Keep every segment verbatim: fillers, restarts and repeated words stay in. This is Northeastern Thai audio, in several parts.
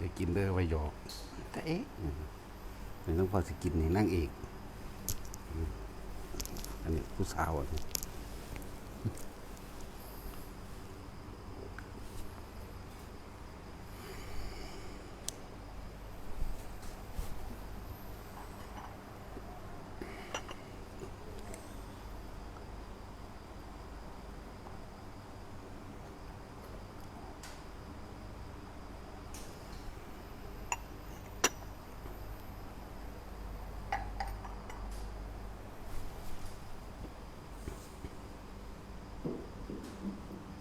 ไปกินเด้อ ไว้หยอก แต่เอ๊ะ อืม เป็นต้องพอสิกินนี่นางเอก อืม อันนี้ผู้สาวอันนี้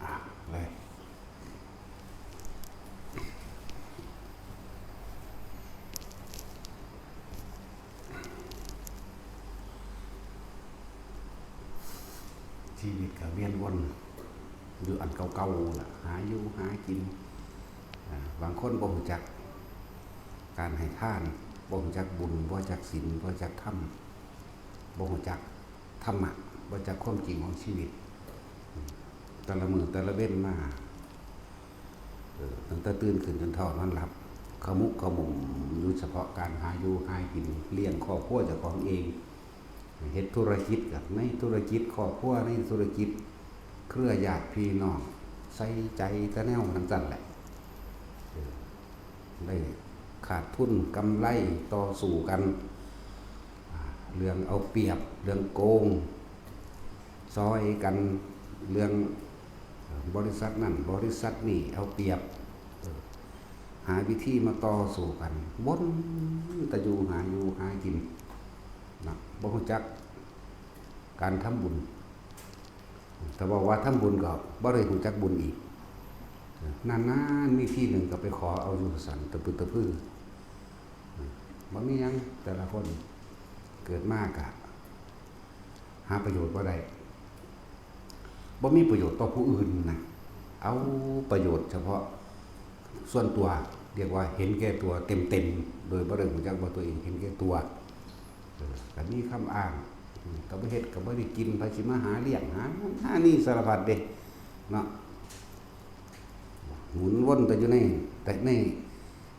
อ่ะ เลย ชีวิตก็เวียนวนอยู่อันเก่าๆล่ะ หาอยู่หากิน อ่า บางคนบ่รู้จักการให้ทาน บ่รู้จักบุญ บ่รู้จักศีล บ่รู้จักธรรม บ่รู้จักธรรมะ บ่รู้จักความจริงของชีวิต แต่ละมื้อแต่ละเว็นมา เออ ตั้งแต่ตื่นขึ้นจนเฒ่านอนหลับ ขมุกขมุมอยู่เฉพาะการหาอยู่หากิน เลี้ยงครอบครัวเจ้าของเอง เฮ็ดธุรกิจก็ในธุรกิจครอบครัว ในธุรกิจเครือญาติพี่น้อง ใส่ใจแต่แนวจั่งซั้นแหละ เออ ได้ขาดทุนกำไรต่อสู้กัน อ่า เรื่องเอาเปรียบ เรื่องโกง ซอยกัน เรื่องบริษัทนั่นบริษัทนี่เอาเปรียบ เออ หาวิธีมาต่อสู้กัน วนแต่อยู่หาอยู่หากินนะ บ่รู้จักการทำบุญ ถ้าบอกว่าทำบุญก็บ่ได้รู้จักบุญอีก นานๆ มีทีหนึ่งก็ไปขอเอาอยู่ซั่น ตะปึดตะปือ บ่มีหยัง แต่ละคนเกิดมากะหาประโยชน์บ่ได้ บ่มีประโยชน์ต่อผู้อื่นนะ เอาประโยชน์เฉพาะส่วนตัว เรียกว่าเห็นแก่ตัวเต็มๆ โดยบ่ได้รู้จักว่าตัวเองเห็นแก่ตัว เออ ก็มีคำอ้าง อืม ก็บ่เฮ็ด ก็บ่ได้กิน ไผสิมาหาเลี้ยง หา หานี่สารพัดเด้ เนาะ หมุนวนแต่อยู่ใน แต่ใน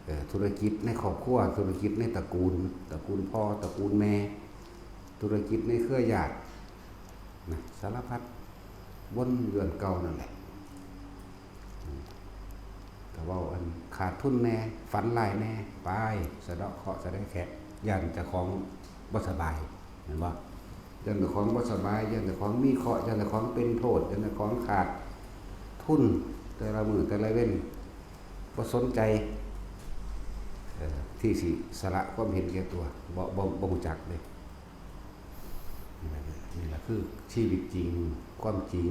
เอ่อ ธุรกิจในครอบครัว ธุรกิจในตระกูล ตระกูลพ่อ ตระกูลแม่ ธุรกิจในเครือญาติ นะ สารพัด วนอยู่อันเก่านั่นแหละ อืม ก็เว้าอันขาดทุนแหน่ ฝันร้ายแหน่ ไป สะเดาะเคราะห์สะเดาะแคะ ย้านเจ้าของบ่สบาย แม่นบ่ ย้านเจ้าของบ่สบาย ย้านเจ้าของมีเคราะห์ ย้านเจ้าของเป็นโทษ ย้านเจ้าของขาดทุน แต่ละมื้อแต่ละเว็น บ่สนใจ เอ่อ ที่สิสละความเห็นแก่ตัว บ่ บ่ บ่รู้จักเด้ นี่แหละ นี่แหละคือชีวิตจริง ความจริง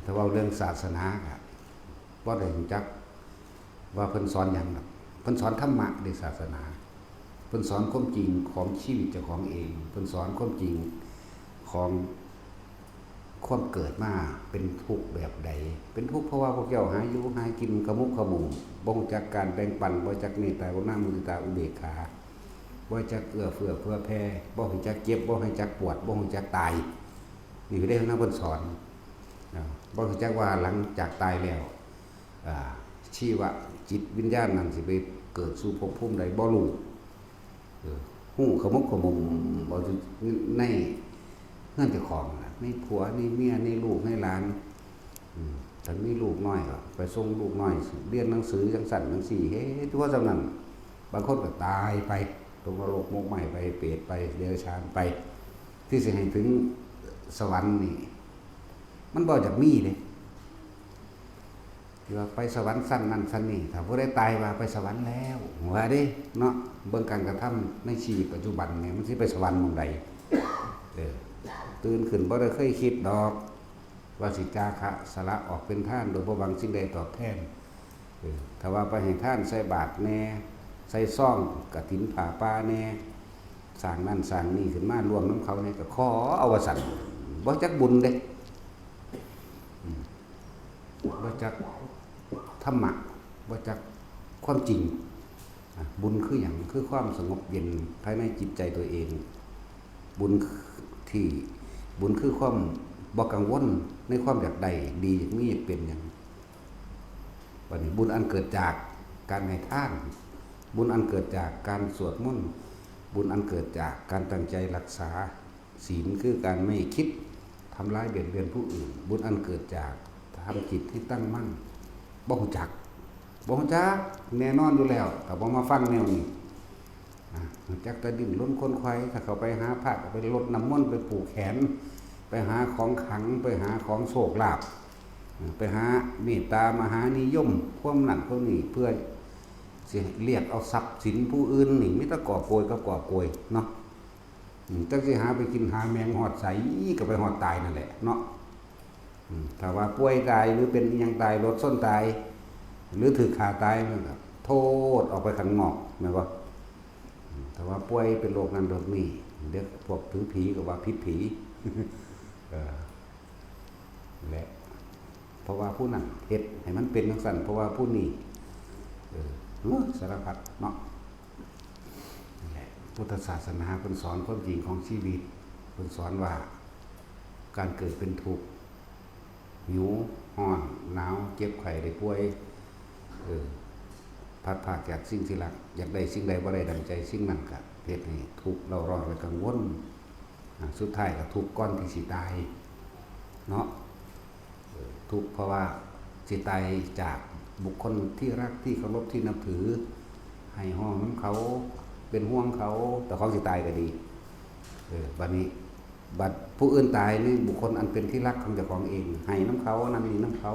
ถ้าเว้าเรื่องศาสนาก็บ่ได้รู้จักว่าเพิ่นสอนหยังดอก เพิ่นสอนธรรมะเด้ ศาสนา เพิ่นสอนความจริงของชีวิตเจ้าของเอง เพิ่นสอนความจริงของความเกิดมาเป็นทุกข์แบบใด เป็นทุกข์เพราะว่าพวกเจ้าหาอยู่หากินขมุกขมุม บ่รู้จักการแบ่งปัน บ่รู้จักเมตตากรุณามุทิตาอุเบกขา บ่รู้จักเอื้อเฟื้อเผื่อแผ่ บ่รู้จักเจ็บ บ่รู้จักปวด บ่รู้จักตาย นี่คือเด้นำเพิ่นสอน อ่า บ่รู้จักว่าหลังจากตายแล้ว อ่า ชีวะจิตวิญญาณนั่นสิไปเกิดสู่ภพภูมิใดบ่รู้ เออ ฮู้ขมุกขมุมเอาอยู่ในเฮือนเจ้าของน่ะ ในผัว ในเมีย ในลูก ในหลาน อืม ถ้ามีลูกน้อยก็ไปส่งลูกน้อยเรียนหนังสือจั่งซั้นจั่งซี้ เฮ็ดอยู่ว่าส่ำนั้น บางคนก็ตายไป ตกนรกหมกไหม้ไป เปรตไป เดรัจฉานไป ที่สิให้ถึงสวรรค์นี่ มันบ่อยากมีเด้ ที่ว่าไปสวรรค์ชั้นนั้นชั้นนี้ ถ้าผู้ใดตายว่าไปสวรรค์แล้ว ว่าเด้เนาะ เบิ่งการกระทำในชีวิตปัจจุบันเนี่ย มันสิไปสวรรค์หม่องใด เออ ตื่นขึ้นบ่ได้เคยคิดดอก ว่าสิจาคะสละออกเป็นทานโดยบ่หวังสิ่งใดตอบแทน เออ ถ้าว่าไปให้ทานใส่บาตรแหน่ ใส่ซองกฐินผ้าป่าแหน่ สร้างนั่นสร้างนี่ขึ้นมาร่วมนำเขาแหน่ ก็ขอเอาว่าซั่น บ่จักบุญเด้ อืม บ่จักธรรมะ บ่จักความจริง อ่ะ บุญคือหยัง คือความสงบเย็นภายในจิตใจตัวเอง บุญที่ บุญคือความบ่กังวลในความอยากได้ ดี อยากมี อยากเป็นหยัง บัดนี้บุญอันเกิดจาก การให้ทาน บุญอันเกิดจากการสวดมนต์ บุญอันเกิดจากการตั้งใจรักษาศีล คือการไม่คิดทำร้ายเบียดเบียนผู้อื่น บุญอันเกิดจากทำจิตให้ตั้งมั่น บ่ฮู้จัก บ่ฮู้จัก แน่นอนอยู่แล้ว ถ้าบ่มาฟังแนวนี้ อ่ะ จักแต่ดิ้นรนขวนขวาย ถ้าเขาไปหาพระ ก็ไปรดน้ำมนต์ ไปผูกแขน ไปหาของขลัง ไปหาของโชคลาภ ไปหาเมตตามหานิยม ความนั่นความนี่ เพื่อสิเรียกเอาทรัพย์สินผู้อื่นนี่ มีแต่กอบโกยกับกอบโกยเนาะ อืม จักสิหาไปกินหาแมงฮอดไส ก็ไปฮอดตายนั่นแหละเนาะ อืม ถ้าว่าป่วยตายหรือเป็นอิหยังตาย รถชนตาย หรือถืกฆ่าตาย มันก็โทษออกไปข้างนอก แม่นบ่ อืม ถ้าว่าป่วยเป็นโรคนั้นโรคนี้ เดี๋ยวพวกถือผีก็ว่าผิดผี เออ และ เพราะว่าผู้นั้นเฮ็ดให้มันเป็นจั่งซั้น เพราะว่าผู้นี้ เออ โอ้ย สารพัดเนาะ นั่นแหละ พุทธศาสนาเพิ่นสอนความจริงของชีวิต เพิ่นสอนว่าการเกิดเป็นทุกข์ หิว ร้อน หนาว เจ็บไข้ได้ป่วย เออ พลัดพรากจากสิ่งที่รัก อยากได้สิ่งใดบ่ได้ดังใจสิ่งนั้น ก็เฮ็ดให้ทุกข์เร่าร้อนและกังวล อ่า สุดท้ายก็ทุกข์ก่อนที่สิตาย เนาะ เออ ทุกข์เพราะว่าสิตายจากบุคคลที่รักที่เคารพที่นับถือ ให้ฮ้องนำเขา เป็นห่วงเขา แต่ของสิตายก็ดี เออ บัดนี้ บัดผู้อื่นตายนี่ บุคคลอันเป็นที่รักของเจ้าของเอง ให้นำเขา นั่นนี่นำเขา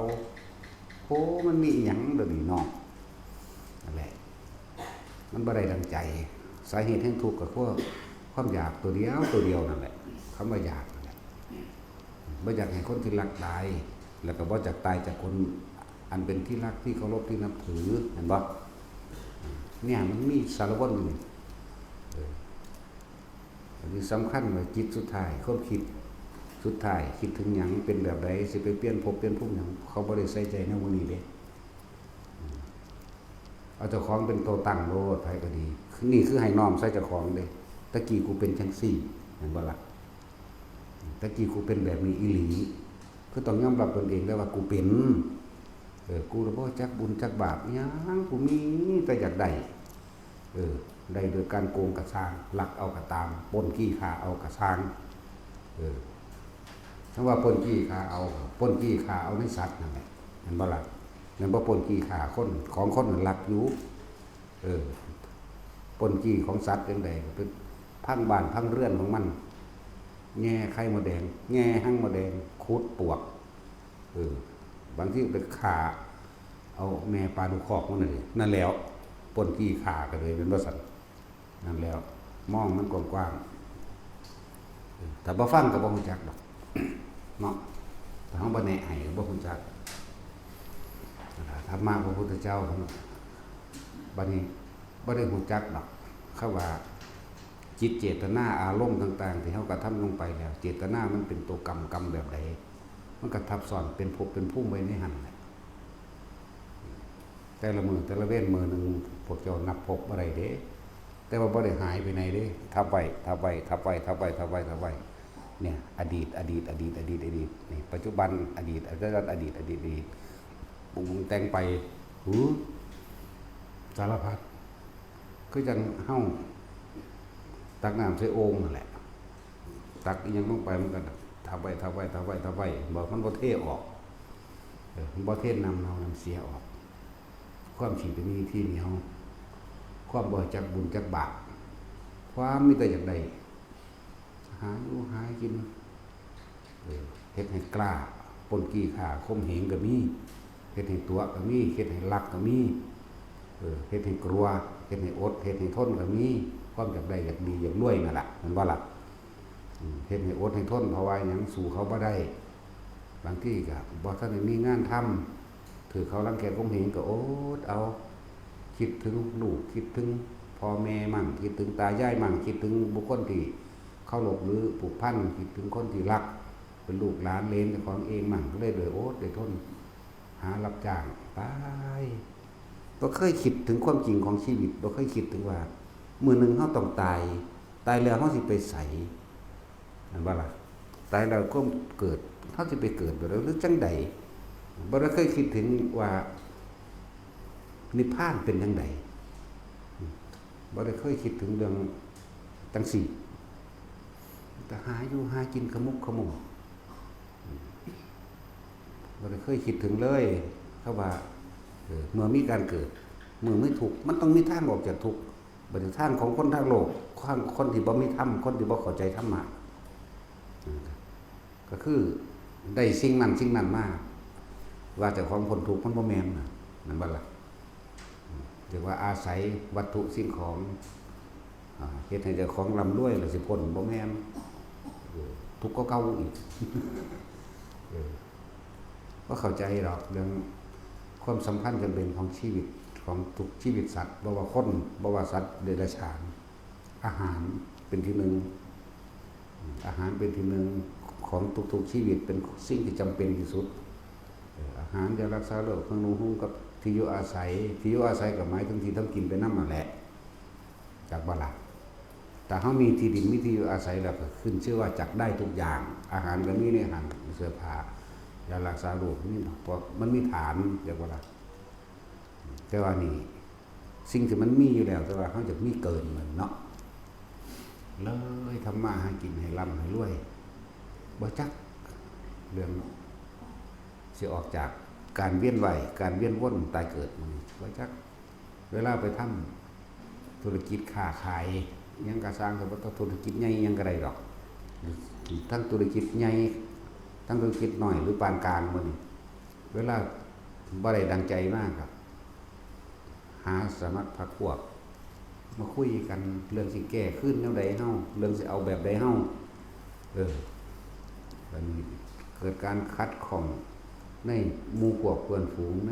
โอ้ มันมีอิหยังเดี๋ยวนี้เนาะ นั่นแหละ มันบ่ได้ดังใจ สาเหตุแห่งทุกข์ก็คือความอยากตัวเดียว ตัวเดียวนั่นแหละ คำว่าอยากนั่นแหละ บ่อยากให้คนที่รักตาย แล้วก็บ่อยากตายจากคนอันเป็นที่รักที่เคารพที่นับถือ เห็นบ่ เนี่ยมันมีสารพัดอยู่ เออ อันนี้สำคัญว่าจิตสุดท้าย ความคิดสุดท้าย คิดถึงหยัง เป็นแบบใด สิไปเปลี่ยนภพเปลี่ยนภูมิหยัง เขาบ่ได้ใส่ใจในวันนี้เด้ อืม เอาเจ้าของเป็นตัวตั้งโลด ไผก็ดี นี่คือให้น้อมใส่เจ้าของเด้ ตะกี้กูเป็นจังซี่ เห็นบ่ล่ะ ตะกี้กูเป็นแบบนี้อีหลี คือต้องยอมรับตนเองได้ว่ากูเป็น เออ กูละบ่จักบุญจักบาปอิหยัง กูมีแต่อยากได้ เออ ได้โดยการโกงกะซ่าง ลักเอากะตาม ปล้นจี้ฆ่าเอากะซ่าง เออ ถ้าว่าปล้นจี้ฆ่าเอา ปล้นจี้ฆ่าเอาในสัตว์นั่นแหละ เห็นบ่ล่ะ แม่นบ่ ปล้นจี้ฆ่าคน ของคนนั้นลักอยู่ เออ ปล้นจี้ของสัตว์จั่งใด ก็ไปพังบ้านพังเรือนของมัน แย่ไข่มดแดง แย่ฮังมดแดง ขุดปวก เออ บางทีไปฆ่าเอาแม่ปลาดุกคอกมันนั่นเด้ นั่นแหล้ว ปล้นจี้ฆ่าก็เลยเป็นว่าซั่น นั่นแหล้ว มองมันกว้างๆ เออ ถ้าบ่ฟังก็บ่ฮู้จักดอก เนาะ ถ้าเฮาบ่แนะให้ก็บ่ฮู้จัก ธรรมะพระพุทธเจ้า บัดนี้บ่ได้ฮู้จักดอก คำว่าจิตเจตนาอารมณ์ต่างๆ ที่เฮากระทำลงไปแล้ว เจตนามันเป็นตัวกรรม กรรมแบบใด มันก็ทับซ้อนเป็นภพเป็นภูมิไว้ในหั่นแหละ แต่ละมื้อแต่ละเวรมื้อหนึ่ง พวกเจ้านับภพบ่ได้เด้ แต่ว่าบ่ได้หายไปไหนเด้ ทับไว้ ทับไว้ ทับไว้ ทับไว้ ทับไว้ ทับไว้ เนี่ย อดีต อดีต อดีต อดีต อดีต นี่ ปัจจุบัน อดีต อนาคต อดีต อดีต อดีต ปรุงแต่งไป หือ สารพัด คือจั่งเฮาตักน้ำใส่โอ่งนั่นแหละ ตักอิหยังลงไปมันก็ทับไว้ ทับไว้ ทับไว้ ทับไว้ บ่ มันบ่เทออก เออ มันบ่เทน้ำเน่าน้ำเสียออก ความคิดมีที่เหนียว ความบ่จักบุญจักบาป ความมีแต่อยากได้ หาอยู่หากิน เออ เฮ็ดให้กล้า ปล้นจี้ฆ่าข่มเหงก็มี เฮ็ดให้ตั๋วก็มี เฮ็ดให้ลักก็มี เออ เฮ็ดให้กลัว เฮ็ดให้อด เฮ็ดให้ทนก็มี ความอยากได้อยากดีอยากรวยนั่นล่ะ แม่นบ่ล่ะ อืม เฮ็ดให้อดให้ทน เพราะว่าหยัง สู้เขาบ่ได้ บางทีก็บ่ทันได้มีงานทำ ถืกเขารังแกข่มเหงก็อดเอา คิดถึงลูก คิดถึงพ่อแม่มั่ง คิดถึงตายายมั่ง คิดถึงบุคคลที่เคารพหรือผูกพัน คิดถึงคนที่รัก เป็นลูกหลานเหลนเจ้าของเองมั่ง ก็เลยได้อดได้ทน หารับจ้างไป บ่เคยคิดถึงความจริงของชีวิต บ่เคยคิดถึงว่ามื้อหนึ่งเฮาต้องตาย ตายแล้วเฮาสิไปไส แม่นบ่ล่ะ ตายแล้วความเกิด เฮาสิไปเกิดบ่ได้หรือจั่งใด บ่ได้เคยคิดถึงว่า นิพพานเป็นจั่งใด บ่ได้เคยคิดถึงเรื่องจั่งซี้ แต่หาอยู่หากินขมุกขมัว บ่ได้เคยคิดถึงเลย เขาว่า เออ เมื่อมีการเกิด เมื่อมีทุกข์ มันต้องมีทางออกจากทุกข์ บัดนี้ทางของคนทางโลก ทางคนที่บ่มีธรรม คนที่บ่เข้าใจธรรมะ ก็คือได้สิ่งนั้นสิ่งนั้นมา ว่าเจ้าของพ้นทุกข์ มันบ่แม่นน่ะ แม่นบ่ล่ะ เรียกว่าอาศัยวัตถุสิ่งของ อ่า เฮ็ดให้เจ้าของร่ำรวยแล้วสิพ้น บ่แม่น เออ ทุกข์กว่าเก่าอีก เออ บ่เข้าใจดอกเรื่องความสำคัญจำเป็นของชีวิต ของทุกชีวิตสัตว์ บ่ว่าคน บ่ว่าสัตว์เดรัจฉาน อาหารเป็นที่หนึ่ง อาหารเป็นที่หนึ่ง ของทุกๆชีวิต เป็นสิ่งที่จำเป็นที่สุด เอ่อ อาหาร ยารักษาโรค เครื่องนุ่งห่ม กับที่อยู่อาศัย ที่อยู่อาศัยก็หมายถึงที่ทำกินไปนำนั่นแหละ จักบ่ล่ะ ถ้าเฮามีที่ดิน มีที่อยู่อาศัยแล้วก็ขึ้นชื่อว่าจักได้ทุกอย่าง อาหารก็มีในหั้น เสื้อผ้า ยารักษาโรค มี เพราะมันมีฐาน จักบ่ล่ะ แต่ว่านี่ สิ่งที่มันมีอยู่แล้ว แต่ว่าเฮาอยากมีเกินมันเนาะ เลยทำมาหากินให้ร่ำให้รวย บ่จักเรื่องสิออกจากการเวียนว่าย การเวียนวนตายเกิดมันนี่ บ่จัก เวลาไปทำธุรกิจค้าขาย หยังก็ซ่าง แต่ว่าธุรกิจใหญ่หยังก็ได้ดอก ทั้งธุรกิจใหญ่ ทั้งธุรกิจน้อยหรือปานกลางมื้อนี้ เวลาบ่ได้ดังใจมาก็ หาสมัครพรรคพวก มาคุยกันเรื่องสิแก้คืนแนวใดเฮา เรื่องสิเอาแบบใดเฮา เออ บัดนี้เกิดการขัดข้องในหมู่พวกเพื่อนฝูง ใน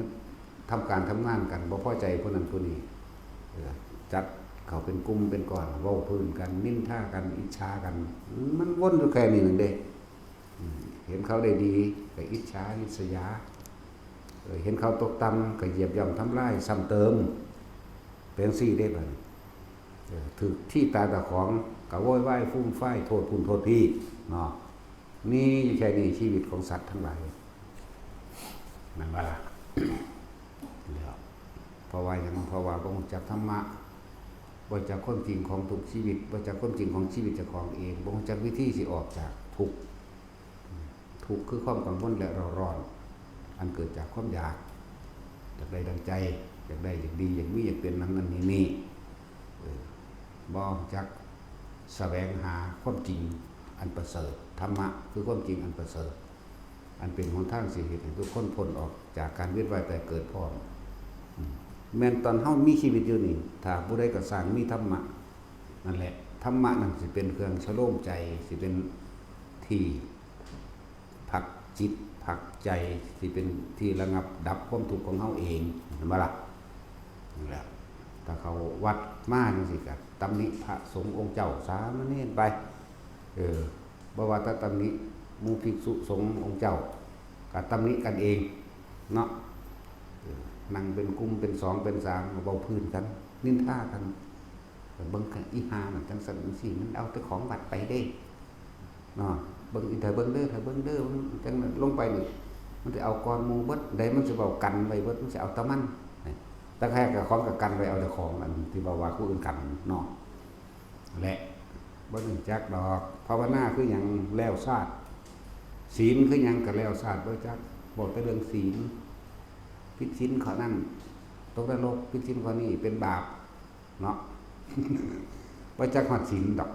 ทำการทำงานกัน บ่พอใจผู้นั้นผู้นี้ เออ จัดเข้าเป็นกลุ่มเป็นก้อน เว้าพื้นกัน นินทากัน อิจฉากัน มันวนอยู่แค่นี้นั่นเด้ อืม เห็นเขาได้ดีก็อิจฉาริษยา เออ เห็นเขาตกต่ำก็เหยียบย่ำทำลายซ้ำเติม เป็นจั่งซี้เด้บัดนี้ เออ ถืกที่ตาเจ้าของก็โวยวายฟูมฟายโทษพุ้นโทษพี้เนาะ มีอยู่แค่นี้ชีวิตของสัตว์ทั้งหลาย แม่นบ่ล่ะ แล้ว เพราะว่าหยัง เพราะว่าบ่รู้จักธรรมะ บ่รู้จักความจริงของทุกชีวิต บ่รู้จักความจริงของชีวิตเจ้าของเอง บ่รู้จักวิธีสิออกจากทุกข์ ทุกข์คือความกังวลและเร่าร้อน อันเกิดจากความอยาก อยากได้ดังใจ อยากได้ อยากดี อยากมี อยากเป็น นั่นนั่นนี่นี่ เออ บ่รู้จักแสวงหาความจริงอันประเสริฐ ธรรมะคือความจริงอันประเสริฐ อันเป็นหนทางสิเฮ็ดให้ทุกคนพ้นออกจากการเวียนว่ายตายเกิดพร้อม อืม แม่นตอนเฮามีชีวิตอยู่นี่ ถ้าผู้ใดก็สร้างมีธรรมะ นั่นแหละ ธรรมะนั่นสิเป็นเครื่องชโลมใจ สิเป็นที่พักจิต พักใจ สิเป็นที่ระงับดับความทุกข์ของเฮาเอง แม่นบ่ล่ะ? นั่นแหละ ถ้าเข้าวัดมาจั่งซี้ก็ตำหนิพระสงฆ์องค์เจ้า สามเณรไป เออ บ่ว่าแต่ตำหนิหมู่ภิกษุสงฆ์องค์เจ้า ก็ตำหนิกันเองเนาะ เออ นั่งเป็นกลุ่มเป็นสองเป็นสาม ก็เว้าพื้นกัน นินทากัน เบิ่งกัน อีห่านั่นจั่งซั้นจั่งซี้ มันเอาแต่ของวัดไปเด้ เนาะ เบิ่งอี ถ้าเบิ่งเด้อ ถ้าเบิ่งเด้อ มันจั่งนั้นลงไปนี่ มันสิเอาก่อนหมู่เบิด ใดมันสิเว้ากันไว้เบิด มันสิเอาแต่มัน แต่แท้ก็ของก็กันไว้ เอาแต่ของอันที่เว้าว่าผู้อื่นกันเนาะ และบ่รู้จักดอก ภาวนาคือหยัง แล้วซาด ศีลคือหยัง ก็แล้วซาด บ่จัก เว้าแต่เรื่องศีล ผิดศีลข้อนั้น ตกนรก ผิดศีลข้อนี้ เป็นบาป เนาะ บ่จักฮอดศีลดอก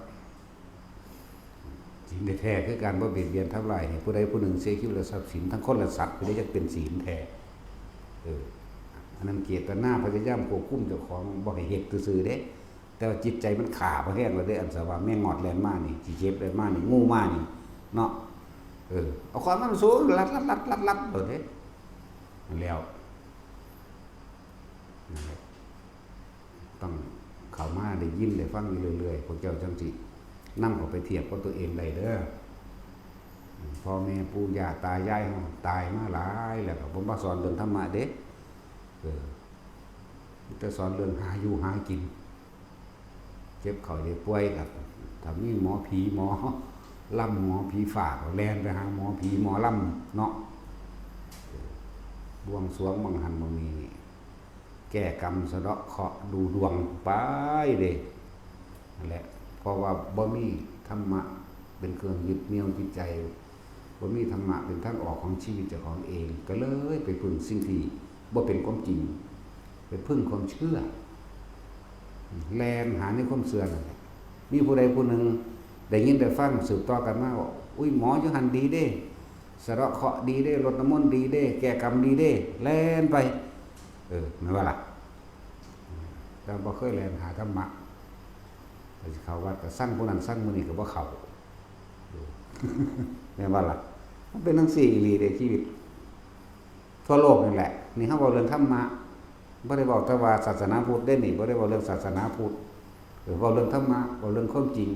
ศีลแท้ๆ คือการบ่เบียดเบียนทำลายให้ผู้ใดผู้หนึ่งเสียชีวิตและทรัพย์สิน ทั้งคนและสัตว์ ผู้ใดจักเป็นศีลแท้ เออ อันนั้นเจตนาพยายามควบคุมเจ้าของบ่ให้เฮ็ดซื่อๆ เด้ แต่ว่าจิตใจมันฆ่าพอแฮงแล้วเด้ อันสว่าแมงมอดแล่นมานี่ ขี้เข็บแล่นมานี่ งูมานี่ เนาะ เออ เอาของมันสูง ลัดๆๆๆๆ โลดเด้ นั่นแล้ว นั่นแหละ ต้องเข้ามาได้ยินได้ฟังอยู่เรื่อยๆ พวกเจ้าจั่งสินำเอาไปเทียบกับตัวเองได้เด้อ พ่อแม่ปู่ย่าตายายเฮาตายมาหลายแล้วก็บ่มาสอนเรื่องธรรมะเด้ เออ มีแต่สอนเรื่องหาอยู่หากิน เจ็บไข้ได้ป่วยก็ ถ้ามีหมอผีหมอลำหมอผีฟ้าก็แล่นไปหาหมอผีหมอลำเนาะ เออ บวงสรวงบังหั้นบังนี้นี่ แก้กรรมสะเดาะเคราะห์ดูดวงไปเด้ นั่นแหละ เพราะว่าบ่มีธรรมะเป็นเครื่องยึดเหนี่ยวจิตใจ บ่มีธรรมะเป็นทางออกของชีวิตเจ้าของเอง ก็เลยไปพึ่งสิ่งที่บ่เป็นความจริง ไปพึ่งความเชื่อ แล่นหาในความเชื่อนั่นแหละ มีผู้ใดผู้หนึ่งได้ยินได้ฟังสืบต่อกันมาว่า อุ้ย หมออยู่หั่นดีเด้ สะเดาะเคราะห์ดีเด้ รดน้ำมนต์ดีเด้ แก้กรรมดีเด้ แล่นไป เออ แม่นบ่ล่ะ แต่บ่เคยแล่นหาธรรมะ ก็สิเข้าวัดก็สั่งผู้นั้นสั่งผู้นี้ก็บ่เข้า แม่นบ่ล่ะ มันเป็นจั่งซี้อีหลีเด้ชีวิต ทั่วโลกนี่แหละ นี่เฮาเว้าเรื่องธรรมะ บ่ได้เว้าแต่ว่าศาสนาพุทธเด้นี่ บ่ได้เว้าเรื่องศาสนาพุทธ เออ เว้าเรื่องธรรมะ เว้าเรื่องความจริง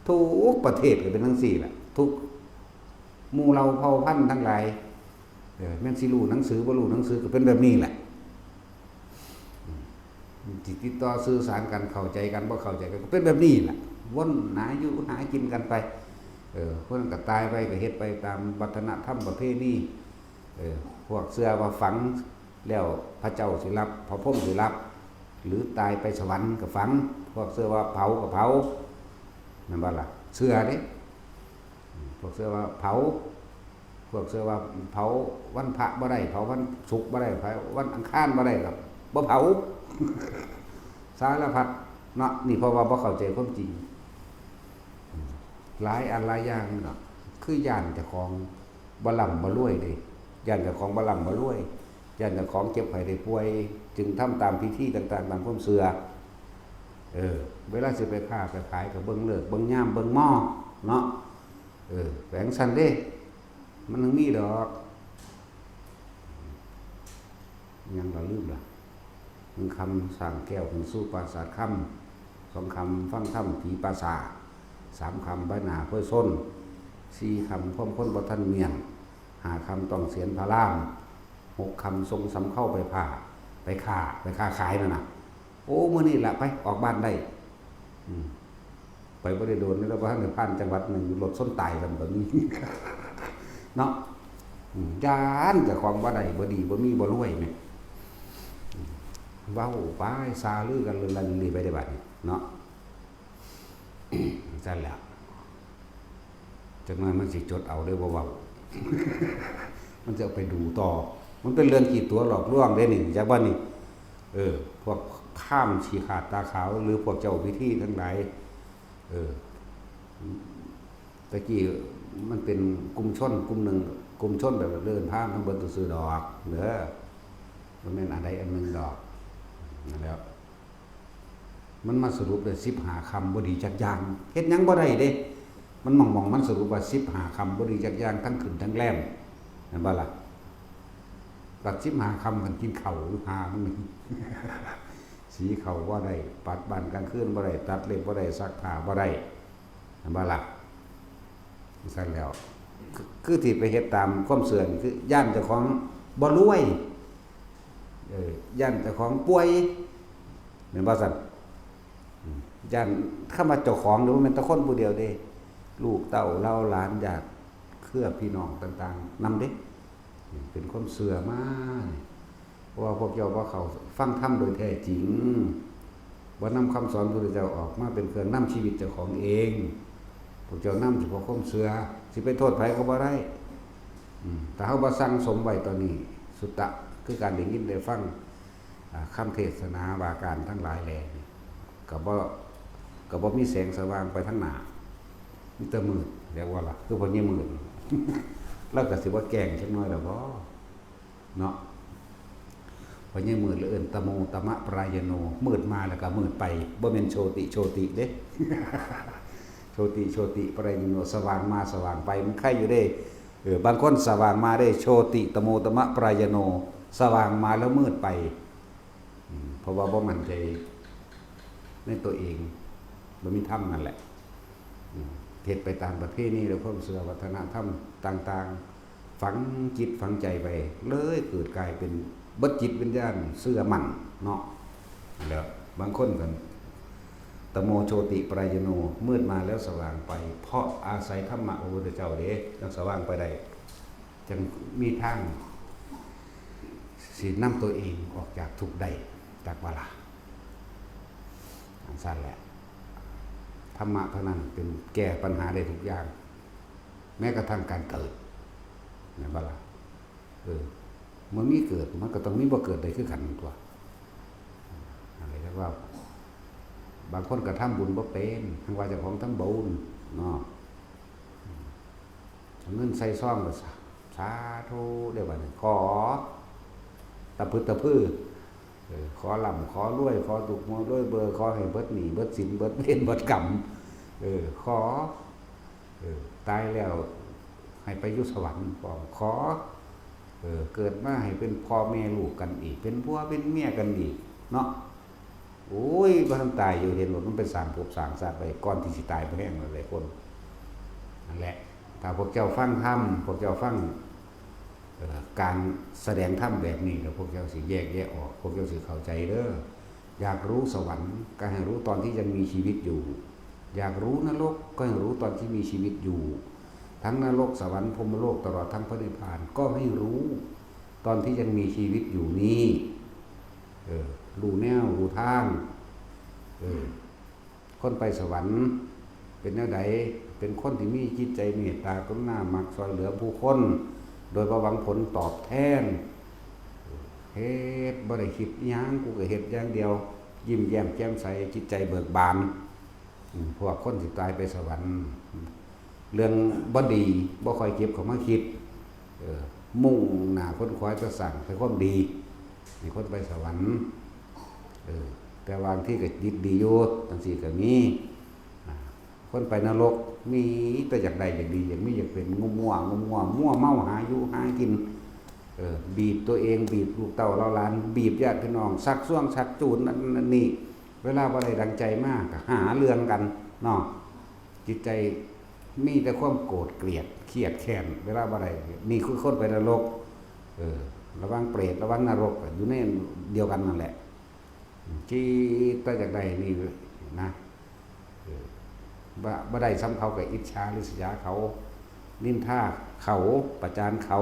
ทุกประเทศก็เป็นจั่งซี้แหละ ทุกหมู่เหล่าเผ่าพันธุ์ทั้งหลาย เออ แม่นสิรู้หนังสือบ่รู้หนังสือก็เป็นแบบนี้แหละ อืม สิติดต่อสื่อสารกัน เข้าใจกันบ่เข้าใจกันก็เป็นแบบนี้แหละ วนหาอยู่หากินกันไป เออ คนนั้นก็ตายไปก็เฮ็ดไปตามวัฒนธรรมประเพณี เออ พวกเชื่อว่าฝังแล้วพระเจ้าสิรับ พระพรหมสิรับ หรือตายไปสวรรค์ก็ฝัง พวกเชื่อว่าเผาก็เผา แม่นบ่ล่ะ เชื่อเด้ อืม พวกเชื่อว่าเผา พวกเชื่อว่าเผาวันพระบ่ได้ เผาวันศุกร์บ่ได้ เผาวันอังคารบ่ได้ก็บ่เผา สารพัดเนาะ นี่เพราะว่าบ่เข้าใจความจริง อืม หลายอันหลายอย่างเนาะ คือย้านเจ้าของบ่ร่ำบ่รวยเด้ ย้านเจ้าของบ่ร่ำบ่รวย ย้านเจ้าของเจ็บไข้ได้ป่วย จึงทำตามพิธีต่างๆ ตามความเชื่อ เออ เวลาสิไปค้าไปขายก็เบิ่งฤกษ์เบิ่งยามเบิ่งหม้อเนาะ เออ ไปจั่งซั้นเด้ มันจั่งมีดอก หยังล่ะ ลืมล่ะ หนึ่งค่ำสร้างแก้วขึ้นสู่ปราสาทคำ สองค่ำฟังธรรมผีป่าช้า สามค่ำใบหน้าพลอยซน สี่ค่ำความคนบ่ทันเมียน ห้าค่ำต้องเสียนพระราม หกค่ำส่งสำเภาไปผ่า ไปค้า ไปค้าขายนั่นน่ะ โอ้ มื้อนี้ล่ะ ไป ออกบ้านได้ อืม ไปบ่ได้โดน แล้วบ่ทันได้ผ่านจังหวัดหนึ่ง รถชนตายกันแบบนี้ เนาะ อืม ย้านเจ้าของบ่ได้ บ่ดี บ่มี บ่รวยแหม อืม เว้าไป ซาลือกันเรื่องนั้นเรื่องนี้ไปได้บัดนี้ เนาะ ซั่นแหละ จักหน่อยมันสิจดเอาเด้อ บ่เว้า มันจะเอาไปดูต่อ มันเป็นเรื่องขี้ตั๋วหลอกลวงเด้นี่ จักว่านี่ เออ พวกพราหมณ์ขี้ขลาดตาขาว หรือพวกเจ้าพิธีทั้งหลาย เออ ตะกี้มันเป็นกลุ่มชนกลุ่มหนึ่ง กลุ่มชนแบบเดินพราหมณ์ทั้งเบิดซื่อๆดอก เด้อ บ่แม่นอันใดอันหนึ่งดอก นั่นแหละ มันมาสรุปได้สิบห้าค่ำบ่ดีจักอย่าง เฮ็ดหยังบ่ได้เด้ มันหม่องๆ มันสรุปว่าสิบห้าค่ำบ่ดีจักอย่าง ทั้งขึ้นทั้งแรม แม่นบ่ล่ะ บัดสิบห้าค่ำมันกินข้าวหรือหามัน สีข้าวบ่ได้ ปัดบ้านกลางคืนบ่ได้ ตัดเล็บบ่ได้ ซักผ้าบ่ได้ แม่นบ่ล่ะ ซั่นแล้ว คือ คือที่ไปเฮ็ดตามความเชื่อนี่ คือย้านเจ้าของบ่รวย เออ ย้านเจ้าของป่วย แม่นบ่ซั่น อืม ย้าน คำว่าเจ้าของนี่บ่แม่นแต่คนผู้เดียวเด้ ลูกเต้าเหล่าหลานญาติเครือพี่น้องต่างๆ นำเด้ นี่เป็นความเชื่อมานี่ เพราะว่าพวกเจ้าบ่เข้าฟังธรรมโดยแท้จริง บ่นำคำสอนพระพุทธเจ้าออกมาเป็นเครื่องนำชีวิตเจ้าของเอง พวกเจ้านำเฉพาะความเชื่อ สิไปโทษไผก็บ่ได้ อืม ถ้าเฮาบ่สั่งสมไว้ตอนนี้ สุตตะ คือการได้ยินได้ฟัง อ่า คำเทศนาว่าการทั้งหลายแหล่นี่ ก็บ่ ก็บ่มีแสงสว่างไปทางหน้า มีแต่มืด เรียกว่าล่ะ คือพ่อใหญ่มืด ลาวก็สิบ่แกล้งจักหน่อยล่ะบ่ เนาะ พ่อใหญ่มืดเลยเอิ้นตะโมตมะปรายโน มืดมาแล้วก็มืดไป บ่แม่นโชติโชติเด้ โชติโชติปรายโน สว่างมาสว่างไป มันไคอยู่เด้ เออ บางคนสว่างมาเด้ โชติตะโมตมะปรายโน สว่างมาแล้วมืดไป อืม เพราะว่าบ่มั่นใจในตัวเอง บ่มีธรรมนั่นแหละ อืม เฮ็ดไปตามประเพณีและความเชื่อวัฒนธรรมต่างๆ ฝังจิตฝังใจไป เลยเกิดกลายเป็นเบิดจิตวิญญาณเชื่อมั่นเนาะ แล้วบางคนก็ ตะโมโชติปรายโน มืดมาแล้วสว่างไป เพราะอาศัยธรรมะพระพุทธเจ้าเด้ จั่งสว่างไปได้ จั่งมีทางสินำตัวเองออกจากทุกข์ได้ จักว่าล่ะ อันสั้นแหละ ธรรมะเท่านั้นเป็นแก้ปัญหาได้ทุกอย่าง แม้กระทั่งการเกิด แม่นบ่ล่ะ เออ เมื่อมีเกิดมันก็ต้องมีบ่เกิดได้คือกันตัว อะไรเรียกว่า บางคนก็ทำบุญบ่เป็น ทั้งว่าเจ้าของทำบุญเนาะ เอาเงินใส่ซองก็สา สาธุ ได้บัดนี้ ขอ ตะพึดตะพือ เออ ขอร่ำขอรวย ขอถูกหวยรวยเบอร์ ขอให้เบิดหนี้เบิดสิน เบิดเวรเบิดกรรม เออ ขอ เออ ตายแล้วให้ไปอยู่สวรรค์ ขอ ขอ เออ เกิดมาให้เป็นพ่อแม่ลูกกันอีก เป็นผัวเป็นเมียกันอีก เนาะ โอ้ย บ่ทันตายอยู่ เห็นบ่ มันไปสร้างภพสร้างชาติไว้ ก่อนที่สิตายบ่แฮงแล้วหลายคน นั่นแหละ ถ้าพวกเจ้าฟังธรรม พวกเจ้าฟัง เอ่อ การแสดงธรรมแบบนี้แล้ว พวกเจ้าสิแยกแยะออก พวกเจ้าสิเข้าใจเด้อ อยากรู้สวรรค์ก็ให้รู้ตอนที่ยังมีชีวิตอยู่ อยากรู้นรกก็ให้รู้ตอนที่มีชีวิตอยู่ ทั้งนรก สวรรค์ พรหมโลก ตลอดทั้งพระนิพพาน ก็ให้รู้ตอนที่ยังมีชีวิตอยู่นี้ เออ รู้แนว รู้ทาง เออ คนไปสวรรค์เป็นแนวใด เป็นคนที่มีจิตใจเมตตากรุณา มักช่วยเหลือผู้คน โดยบ่หวังผลตอบแทน เฮ็ดบ่ได้คิดอิหยัง กูก็เฮ็ดอย่างเดียว ยิ้มแย้มแจ่มใส จิตใจเบิกบาน อืม พวกคนสิตายไปสวรรค์ เรื่องบ่ดีบ่ค่อยเก็บเข้ามาคิด เออ มุ่งหน้าค้นคว้าจะสร้างแต่ความดี มีคนไปสวรรค์ เออ แต่บางทีก็จิตดีอยู่ จังซี่ก็มี อ่า คนไปนรก มีแต่อยากได้อยากดี อยากมีอยากเป็น งัวมั่ว งัวมั่ว มั่วเมาหาอยู่หากิน เออ บีบตัวเอง บีบลูกเต้าเหล่าหลาน บีบญาติพี่น้อง ชักชวนชักจูงนั่นนั่นนี่ เวลาบ่ได้ดังใจมาก็หาเรื่องกันเนาะ จิตใจมีแต่ความโกรธเกลียด เครียดแค้น เวลาบ่ได้ นี่คือคนไปนรก เออ ระวังเปรต ระวังนรก อยู่ในเดียวกันนั่นแหละ คิดแต่อยากได้นี่นะ เออ บ่ บ่ได้ส่ำเขาก็อิจฉาริษยาเขา นินทาเขา ประจานเขา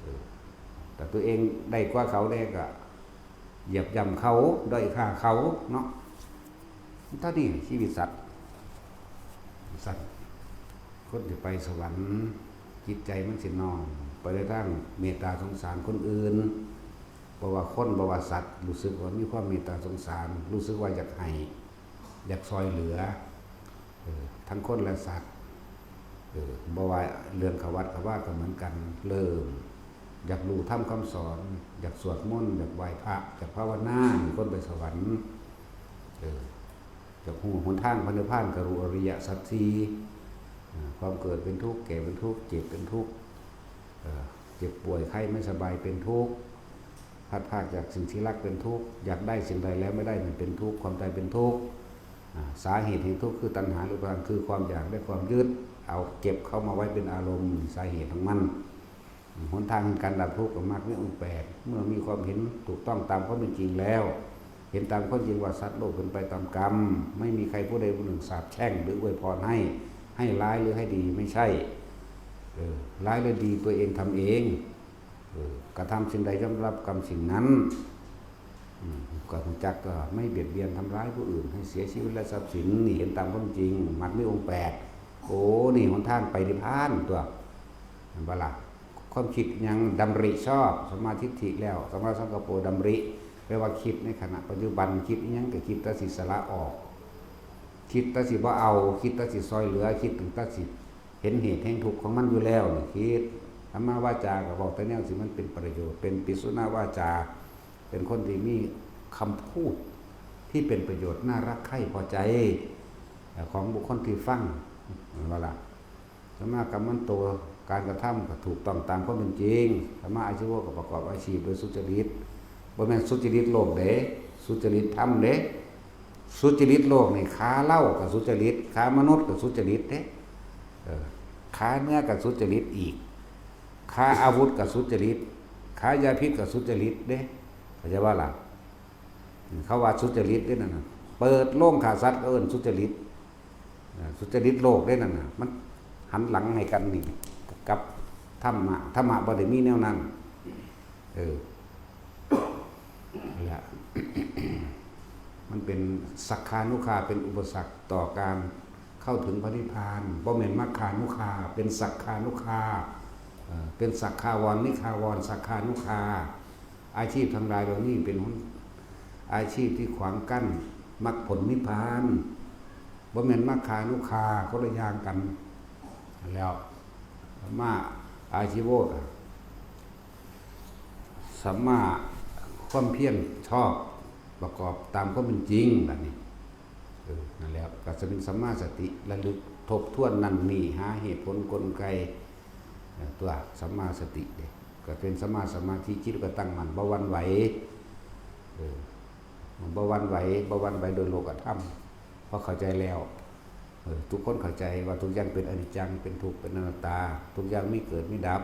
เออ แต่ตัวเองได้กว่าเขาแน่ก็เหยียบย่ำเขา ด้อยค่าเขาเนาะ เท่านี้ชีวิตสัตว์ สัตว์ คนที่ไปสวรรค์ จิตใจมันสิน้อมไปในทางเมตตาสงสารคนอื่น บ่ว่าคน บ่ว่าสัตว์ รู้สึกว่ามีความเมตตาสงสาร รู้สึกว่าอยากให้ อยากช่วยเหลือ เออ ทั้งคนและสัตว์ เออ บ่ว่าเรื่องเข้าวัดเข้าวาก็เหมือนกัน เริ่มอยากรู้ธรรมคำสอน อยากสวดมนต์ อยากไหว้พระ อยากภาวนา นี่คนไปสวรรค์ เออ อยากรู้หนทางพระนิพพานก็รู้อริยสัจสี่ อ่า ความเกิดเป็นทุกข์ แก่เป็นทุกข์ เจ็บเป็นทุกข์ เอ่อ เจ็บป่วยไข้ไม่สบายเป็นทุกข์ พลัดพรากจากสิ่งที่รักเป็นทุกข์ อยากได้สิ่งใดแล้วไม่ได้มันเป็นทุกข์ ความตายเป็นทุกข์ อ่า สาเหตุแห่งทุกข์คือตัณหาหรืออุปาทาน คือความอยากและความยึด เอาเก็บเข้ามาไว้เป็นอารมณ์ สาเหตุของมัน หนทางแห่งการดับทุกข์ก็มรรคมีองค์แปด เมื่อมีความเห็นถูกต้องตามความเป็นจริงแล้ว เห็นตามความจริงว่าสัตว์โลกเป็นไปตามกรรม ไม่มีใครผู้ใดผู้หนึ่งสาปแช่งหรืออวยพรให้ ให้ร้ายหรือให้ดี ไม่ใช่ เออ ร้ายหรือดีตัวเองทำเอง เออ กระทำสิ่งใดย่อมรับกรรมสิ่งนั้น อืม ก็รู้จักก็ไม่เบียดเบียนทำร้ายผู้อื่นให้เสียชีวิตและทรัพย์สิน นี่เห็นตามความจริง มรรคมีองค์แปด โอ้ นี่หนทางไปนิพพานตัว เห็นบ่ล่ะ ความคิดยังดำริชอบ สัมมาทิฏฐิแล้ว สัมมาสังกัปโป ดำริ แปลว่าคิดในขณะปัจจุบัน คิดอิหยังก็คิดแต่สิสละออก คิดแต่สิบ่เอา คิดแต่สิช่วยเหลือ คิดตั้งแต่สิเห็นเหตุแห่งทุกข์ของมันอยู่แล้วนี่คิด สัมมาวาจาก็บอกแต่แนวที่มันเป็นประโยชน์ เป็นปิสุนาวาจา เป็นคนที่มีคำพูดที่เป็นประโยชน์ น่ารักใคร่พอใจ ของบุคคลที่ฟัง เห็นบ่ล่ะ สัมมากัมมันโต การกระทำก็ถูกต้องตามความเป็นจริง สัมมาอาชีวะก็ประกอบอาชีพโดยสุจริต บ่แม่นสุจริตโลกเด้ สุจริตธรรมเด้ สุจริตโลกนี่ ฆ่าเหล้าก็สุจริต ฆ่ามนุษย์ก็สุจริตเด้ เออ ฆ่าเนื้อก็สุจริตอีก ฆ่าอาวุธก็สุจริต ฆ่ายาพิษก็สุจริตเด้ เข้าใจบ่ล่ะ เขาว่าสุจริตเด้นั่นน่ะ เปิดโรงฆ่าสัตว์ก็เอิ้นสุจริต อ่า สุจริตโลกเด้นั่นน่ะ มันหันหลังให้กันนี่ กับธรรมะ ธรรมะบ่ได้มีแนวนั้น เออ มันเป็นสักขานุคา เป็นอุปสรรคต่อการเข้าถึงพระนิพพาน บ่แม่นมัคคานุคา เป็นสักขานุคา เอ่อ เป็นสักขาวร นิขาวร สักขานุคา อาชีพทั้งหลายเหล่านี้เป็นหน อาชีพที่ขวางกั้นมรรคผลนิพพาน บ่แม่นมัคคานุคา คนละอย่างกัน แล้ว สัมมาอาชีโว สัมมาความเพียรชอบ ประกอบตามความเป็นจริง แบบนี้ เออ นั่นแหละ ก็จะเป็นสัมมาสติ ระลึกทบทวนนั่นนี่ หาเหตุผลกลไก เอ่อ ตัวสัมมาสติเด้ ก็เป็นสัมมาสมาธิ จิตก็ตั้งมั่น บ่หวั่นไหว เออ มันบ่หวั่นไหว บ่หวั่นไหวโดยโลกธรรม เพราะเข้าใจแล้ว เออ ทุกคนเข้าใจว่าทุกอย่างเป็นอนิจจัง เป็นทุกข์ เป็นอนัตตา ทุกอย่างมีเกิดมีดับ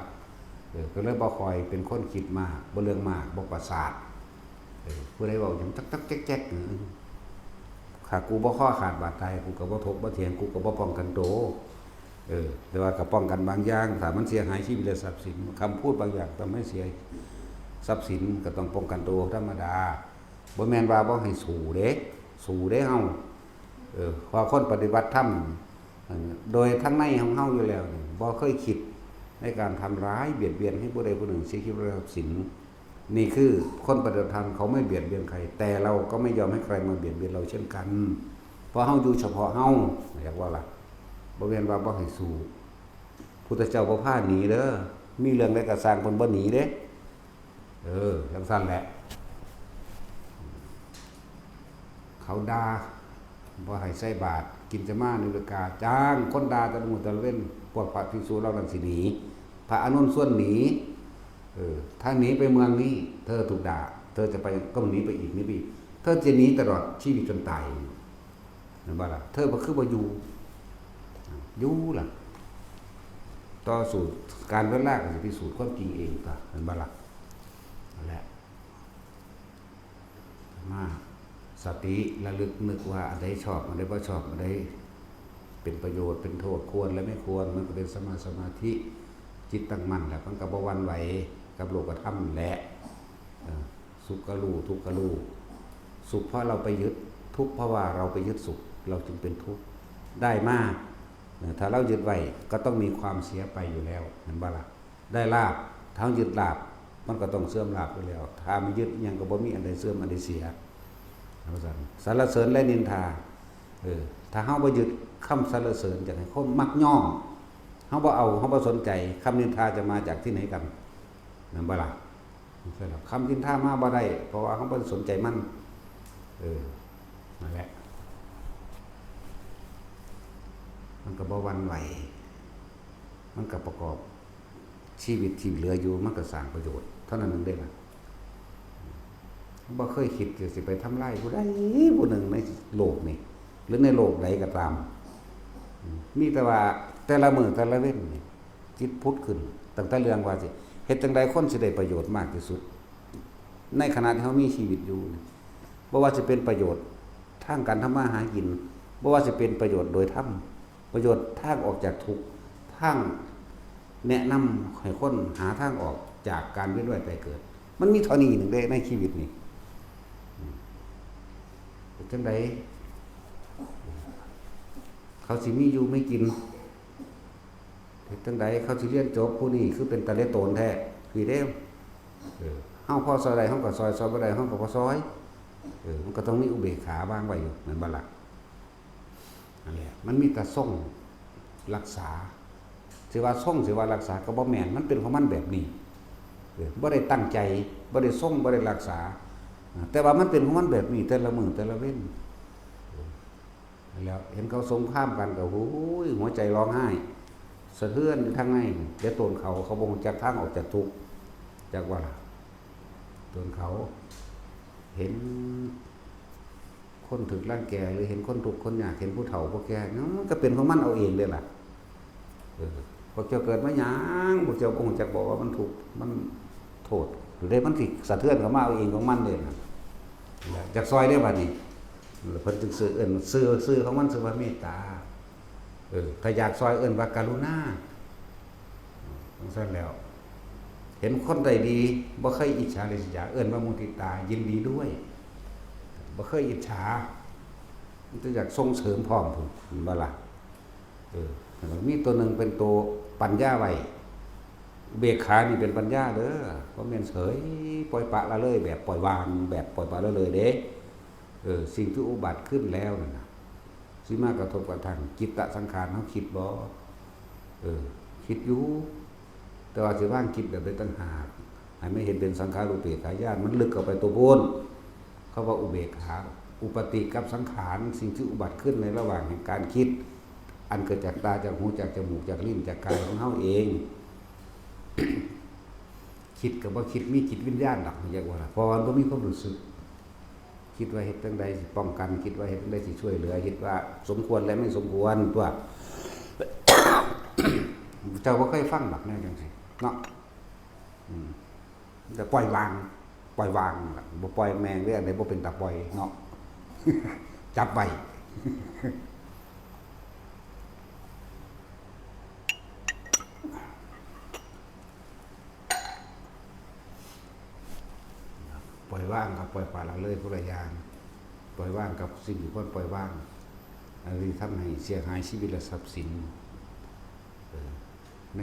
เออ ก็เลยบ่ค่อยเป็นคนคิดมาก บ่เรื่องมาก บ่ประสาท เออ ผู้ใดเว้าหยังตักๆแจ๊กๆ เออ ถ้ากูบ่คอขาดบาดตาย กูก็บ่ถกบ่เถียง กูก็บ่ป้องกันตัว เออ แต่ว่าก็ป้องกันบางอย่าง ถ้ามันเสียหายชีวิตและทรัพย์สิน คำพูดบางอย่างทำให้เสียทรัพย์สิน ก็ต้องป้องกันตัวธรรมดา บ่แม่นว่าบ่ให้สู้เด้ สู้เด้เฮา เออ เพราะคนปฏิบัติธรรม เอ่อ โดยทั้งในของเฮาอยู่แล้วนี่ บ่เคยคิดในการทำร้ายเบียดเบียนให้ผู้ใดผู้หนึ่งเสียชีวิตหรือทรัพย์สิน นี่คือคนปฏิบัติธรรมเขาไม่เบียดเบียนใคร แต่เราก็ไม่ยอมให้ใครมาเบียดเบียนเราเช่นกัน เพราะเฮาอยู่เฉพาะเฮา เรียกว่าล่ะ บ่แม่นว่าบ่ให้สู้ พุทธเจ้าบ่พาหนีเด้อ มีเรื่องใดก็สร้าง เพิ่นบ่หนีเด้ เออ จังซั่นแหละ เขาด่า บ่ให้ใส่บาตร กินจะมานิรกา จ้างคนด่าแต่ละมื้อแต่ละเว็น พวกพระภิกษุเหล่านั้นสิหนี พระอานนท์ชวนหนี เออ ถ้าหนีไปเมืองนี้ เธอถูกด่า เธอจะไป ก็หนีไปอีก หนีไปอีก เธอจะหนีตลอดชีวิตจนตาย แม่นบ่ล่ะ เธอบ่คือบ่อยู่ อยู่ล่ะ ต่อสู้ การเวลาก็สิพิสูจน์ความจริงเองตั๊ว แม่นบ่ล่ะ นั่นแหละ มา สติระลึกนึกว่าอันใดชอบ อันใดบ่ชอบ อันใดเป็นประโยชน์ เป็นโทษ ควรและไม่ควร มันก็เป็นสัมมาสมาธิ จิตตั้งมั่นแล้ว มันก็บ่หวั่นไหวกับโลกธรรมนั่นแหละ เออ สุขก็รู้ ทุกข์ก็รู้ สุขเพราะเราไปยึด ทุกข์เพราะว่าเราไปยึดสุข เราจึงเป็นทุกข์ ได้มา เออ ถ้าเรายึดไว้ ก็ต้องมีความเสียไปอยู่แล้ว แม่นบ่ล่ะ ได้ลาภ ถ้าเรายึดลาภ มันก็ต้องเสื่อมลาภอยู่แล้ว ถ้าไม่ยึดอิหยังก็บ่มีอันใดเสื่อมอันใดเสีย ว่าซั่น สรรเสริญและนินทา เออ ถ้าเฮาบ่ยึดคำสรรเสริญ จั่งใด๋คนมักยอม เฮาบ่เอา เฮาบ่สนใจ คำนินทาจะมาจากที่ไหนกัน แม่นบ่ล่ะ คำนินทามาบ่ได้ เพราะว่าเฮาบ่ได้สนใจมัน เออ นั่นแหละ มันก็บ่หวั่นไหว มันก็ประกอบชีวิตที่เหลืออยู่ มันก็สร้างประโยชน์ เท่านั้นเองเด้ล่ะ บ่เคยคิดจะสิไปทำลายผู้ใดผู้หนึ่งในโลกนี่ หรือในโลกใดก็ตาม มีแต่ว่าแต่ละมื้อแต่ละเว็นนี่ คิดผุดขึ้น ตั้งแต่เรื่องว่าสิเฮ็ดจั่งใดคนสิได้ประโยชน์มากที่สุด ในขณะที่เฮามีชีวิตอยู่นี่ บ่ว่าสิเป็นประโยชน์ทางการทำมาหากิน บ่ว่าสิเป็นประโยชน์โดยธรรม ประโยชน์ทางออกจากทุกข์ ทางแนะนำให้คนหาทางออกจากการเวียนว่ายตายเกิด มันมีเท่านี้หนึ่งเด้ในชีวิตนี่ อืม เป็นจั่งใด เขาสิมีอยู่มีกิน เฮ็ดจั่งใดเขาสิเรียนจบ ผู้นี้คือเป็นตาเหลือโตนแท้ คือเด้ เออ เฮาพอซอยได้เฮาก็ซอย ซอยบ่ได้เฮาก็บ่ซอย เออ มันก็ต้องมีอุเบกขาวางไว้อยู่ แม่นบ่ล่ะ นั่นแหละ มันมีแต่ทรงรักษา สิว่าทรง สิว่ารักษาก็บ่แม่น มันเป็นของมันแบบนี้ เออ บ่ได้ตั้งใจ บ่ได้ทรง บ่ได้รักษา อ่า แต่ว่ามันเป็นของมันแบบนี้ แต่ละมื้อแต่ละเว็น นั่นแหละ เห็นเขาสงครามกันก็ โอ้ย หัวใจร้องไห้ สะเทือนอยู่ทางใน แต่ตนเขา เขาบ่รู้จักทางออกจากทุกข์ จักว่าล่ะ ตนเขา เห็นคนถูกรังแก หรือเห็นคนทุกข์คนยาก เห็นผู้เฒ่าผู้แก่ มันก็เป็นของมันเอาเองเด้ล่ะ เออ พวกเจ้าเกิดมาหยัง พวกเจ้าบ่รู้จักบอกว่ามันทุกข์ มันโทษ หรือได้มันสิสะเทือนเข้ามาเอาเองของมันเด้นะ อยากซอยได้บัดนี้ เพิ่นจึงชื่อ เอิ้นชื่อ ชื่อของมันชื่อว่าเมตตา เออ ถ้าอยากซอยเอิ้นว่ากรุณา จั่งซั่นแล้ว เห็นคนใดดี บ่เคยอิจฉาริษยา เอิ้นว่ามุทิตา ยินดีด้วย บ่เคยอิจฉา มันจะอยากส่งเสริมพร้อมพู้น เห็นบ่ล่ะ เออ มีตัวหนึ่งเป็นตัวปัญญาไว้ อุเบกขานี่เป็นปัญญาเด้อ บ่แม่นเฉย ปล่อยปละละเลย แบบปล่อยวาง แบบปล่อยปละละเลยเด้ เออ สิ่งที่อุบัติขึ้นแล้วนั่นน่ะ สิมากระทบกระทั่งจิตตสังขาร เฮาคิดบ่ เออ คิดอยู่ แต่ว่าสิวางจิตแบบใดต่างหาก ให้มันเห็นเป็นสังขารูปเปกขาญาณ มันลึกเข้าไปตัวพู้น เขาว่าอุเบกขา อุปติกับสังขาร สิ่งที่อุบัติขึ้นในระหว่างแห่งการคิด อันเกิดจากตา จากหู จากจมูก จากลิ้น จากกายของเฮาเอง คิดก็บ่คิด มีจิตวิญญาณดอก เรียกว่าล่ะ เพราะว่ามันบ่มีความรู้สึก คิดว่าเฮ็ดจั่งใดสิป้องกัน คิดว่าเฮ็ดจั่งใดสิช่วยเหลือ คิดว่าสมควรและไม่สมควรตัว เจ้าบ่เคยฟังดอกแนวจั่งซี้เนาะ อืม แต่ปล่อยวาง ปล่อยวางล่ะ บ่ปล่อยแม่งเด้ อันใดบ่เป็นตาปล่อยเนาะ จับไว้ ปล่อยวางกับปล่อยปละละเลยคนละอย่าง ปล่อยวางกับสิ่งที่ควรปล่อยวาง อันนี้ทำให้เสียหายชีวิตและทรัพย์สิน เออ ใน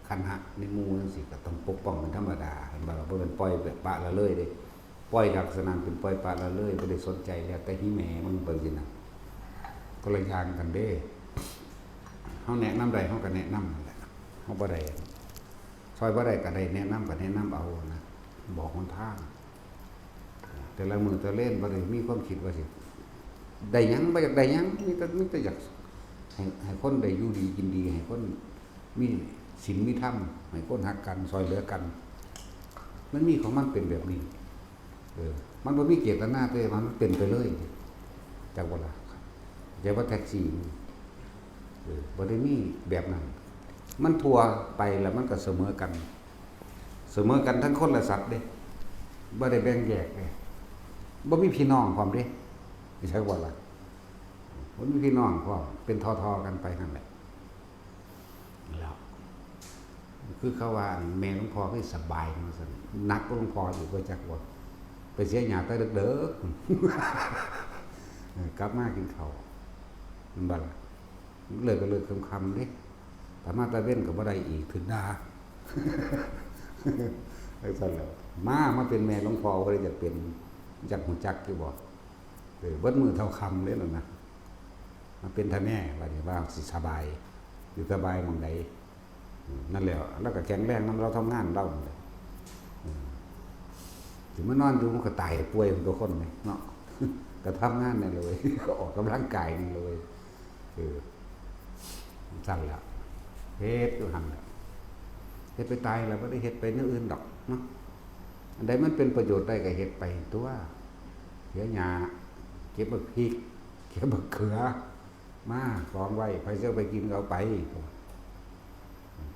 คันหะในหมู่จั่งซี้ก็ต้องปกป้องเป็นธรรมดา เห็นบ่ล่ะ บ่แม่นปล่อยแบบปละละเลยเด้ ปล่อยลักษณะเป็นปล่อยปละละเลย บ่ได้สนใจแล้วแต่หิแหมมันเบิ่งสินะ คนละอย่างกันเด้ เฮาแนะนำได้ เฮาก็แนะนำนั่นแหละ เฮาบ่ได้ ช่วยบ่ได้ก็ได้แนะนำก็แนะนำเอานะ บอกหนทาง แต่ละมื้อแต่ละเล่นบ่ได้มีความคิดว่าสิ ได้หยัง บ่อยากได้หยัง มีแต่ มีแต่อยากให้ ให้คนได้อยู่ดีกินดี ให้คนมีศีลมีธรรม ให้คนฮักกัน ช่วยเหลือกัน มันมีของมันเป็นแบบนี้ เออ มันบ่มีเจตนา แต่ว่ามันเป็นไปเลย จักบ่ล่ะ แต่ว่าแท็กซี่นี่ เออ บ่ได้มีแบบนั้น มันทั่วไปแล้วมันก็เสมอกัน เสมอกันทั้งคนและสัตว์เด้ บ่ได้แบ่งแยกเด้ บ่มีพี่น้องพร้อมเด้ จักบ่ล่ะ บ่มีพี่น้องพร้อม เป็นทอๆกันไปหั่นแหละ แล้ว คือเขาว่าแม่หลวงพ่อคือสบายว่าซั่น หนักกว่าหลวงพ่ออีก บ่จักว่า ไปเสียหญ้าแต่เดิกๆ เออ กลับมากินข้าว แม่นบ่ล่ะ เลิกก็เลิกค่ำๆเด้ ถ้ามาตะเว็นก็บ่ได้อีก ถืกด่า จั่งซั่นแหละ มา มาเป็นแม่หลวงพ่อ บ่ได้อยากเป็น อยากฮู้จักอยู่บ่ เออ เบิดมื้อเท่าค่ำเด้นั่นนะ มาเป็นทะแน่ บัดนี้ว่าสิสบาย อยู่สบายหม่องใด อืม นั่นแหละ แล้วก็แข็งแรงนำ เราทำงานเรานั่นแหละ อืม สิมานอนอยู่มันก็ตายป่วยมันตัวคนนี่เนาะ ก็ทำงานนั่นเลย ก็ออกกำลังกายนั่นเลย เออ ซั่นแหละ เฮ็ดอยู่หั่นแหละ เฮ็ดไปตายแล้ว บ่ได้เฮ็ดไปแนวอื่นดอกเนาะ อันใดมันเป็นประโยชน์ได้ก็เฮ็ดไปตัว เสียหญ้า เก็บบักพริก เก็บบักเขือ มากองไว้ ไผสิเอาไปกินก็เอาไป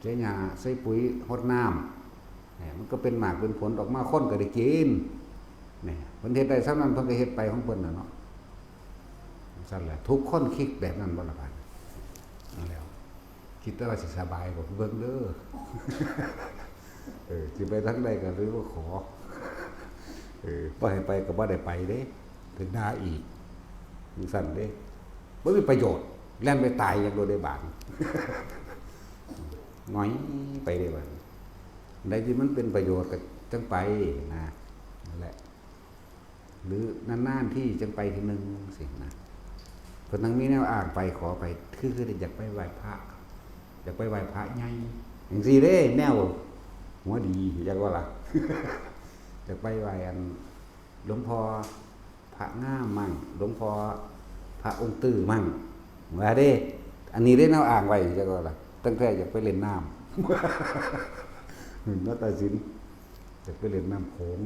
เสียหญ้า ใส่ปุ๋ย รดน้ำ เนี่ย มันก็เป็นหมากเป็นผลออกมา คนก็ได้กิน เนี่ย เพิ่นเฮ็ดได้ส่ำนั้น เพิ่นก็เฮ็ดไปของเพิ่นน่ะเนาะ ซั่นแหละ ทุกคนคิดแบบนั้นบ่ล่ะบาดนี้ นั่นแหล้ว คิดแต่ว่าสิสบาย ก็เบิ่งเด้อ เออ สิไปทางใดก็เลยว่าขอ เออ บ่ให้ไปก็บ่ได้ไปเด้ ถืกด่าอีก จั่งซั่นเด้ บ่มีประโยชน์ แล่นไปตายอย่างโดดเด่นบาด หงอยไปเด้บาด ใดที่มันเป็นประโยชน์ก็จั่งไปนะ นั่นแหละ หรือนานๆทีจั่งไปทีหนึ่งสินะ เพิ่นจั่งมีแนวอ้างไปขอไป คือ คืออยากไปไหว้พระ อยากไปไหว้พระใหญ่ จั่งซี้เด้ แนวหัวดี อยากว่าล่ะ อยากไปไหว้อันหลวงพ่อ พระงามมั่ง หลวงพ่อ พระองค์ตื้อมั่ง ว่าเด้ อันนี้เด้แนวอ้างไว้ อยากว่าล่ะ ตั้งแต่อยากไปเล่นน้ำ นาฏศิลป์ อยากไปเล่นน้ำโขง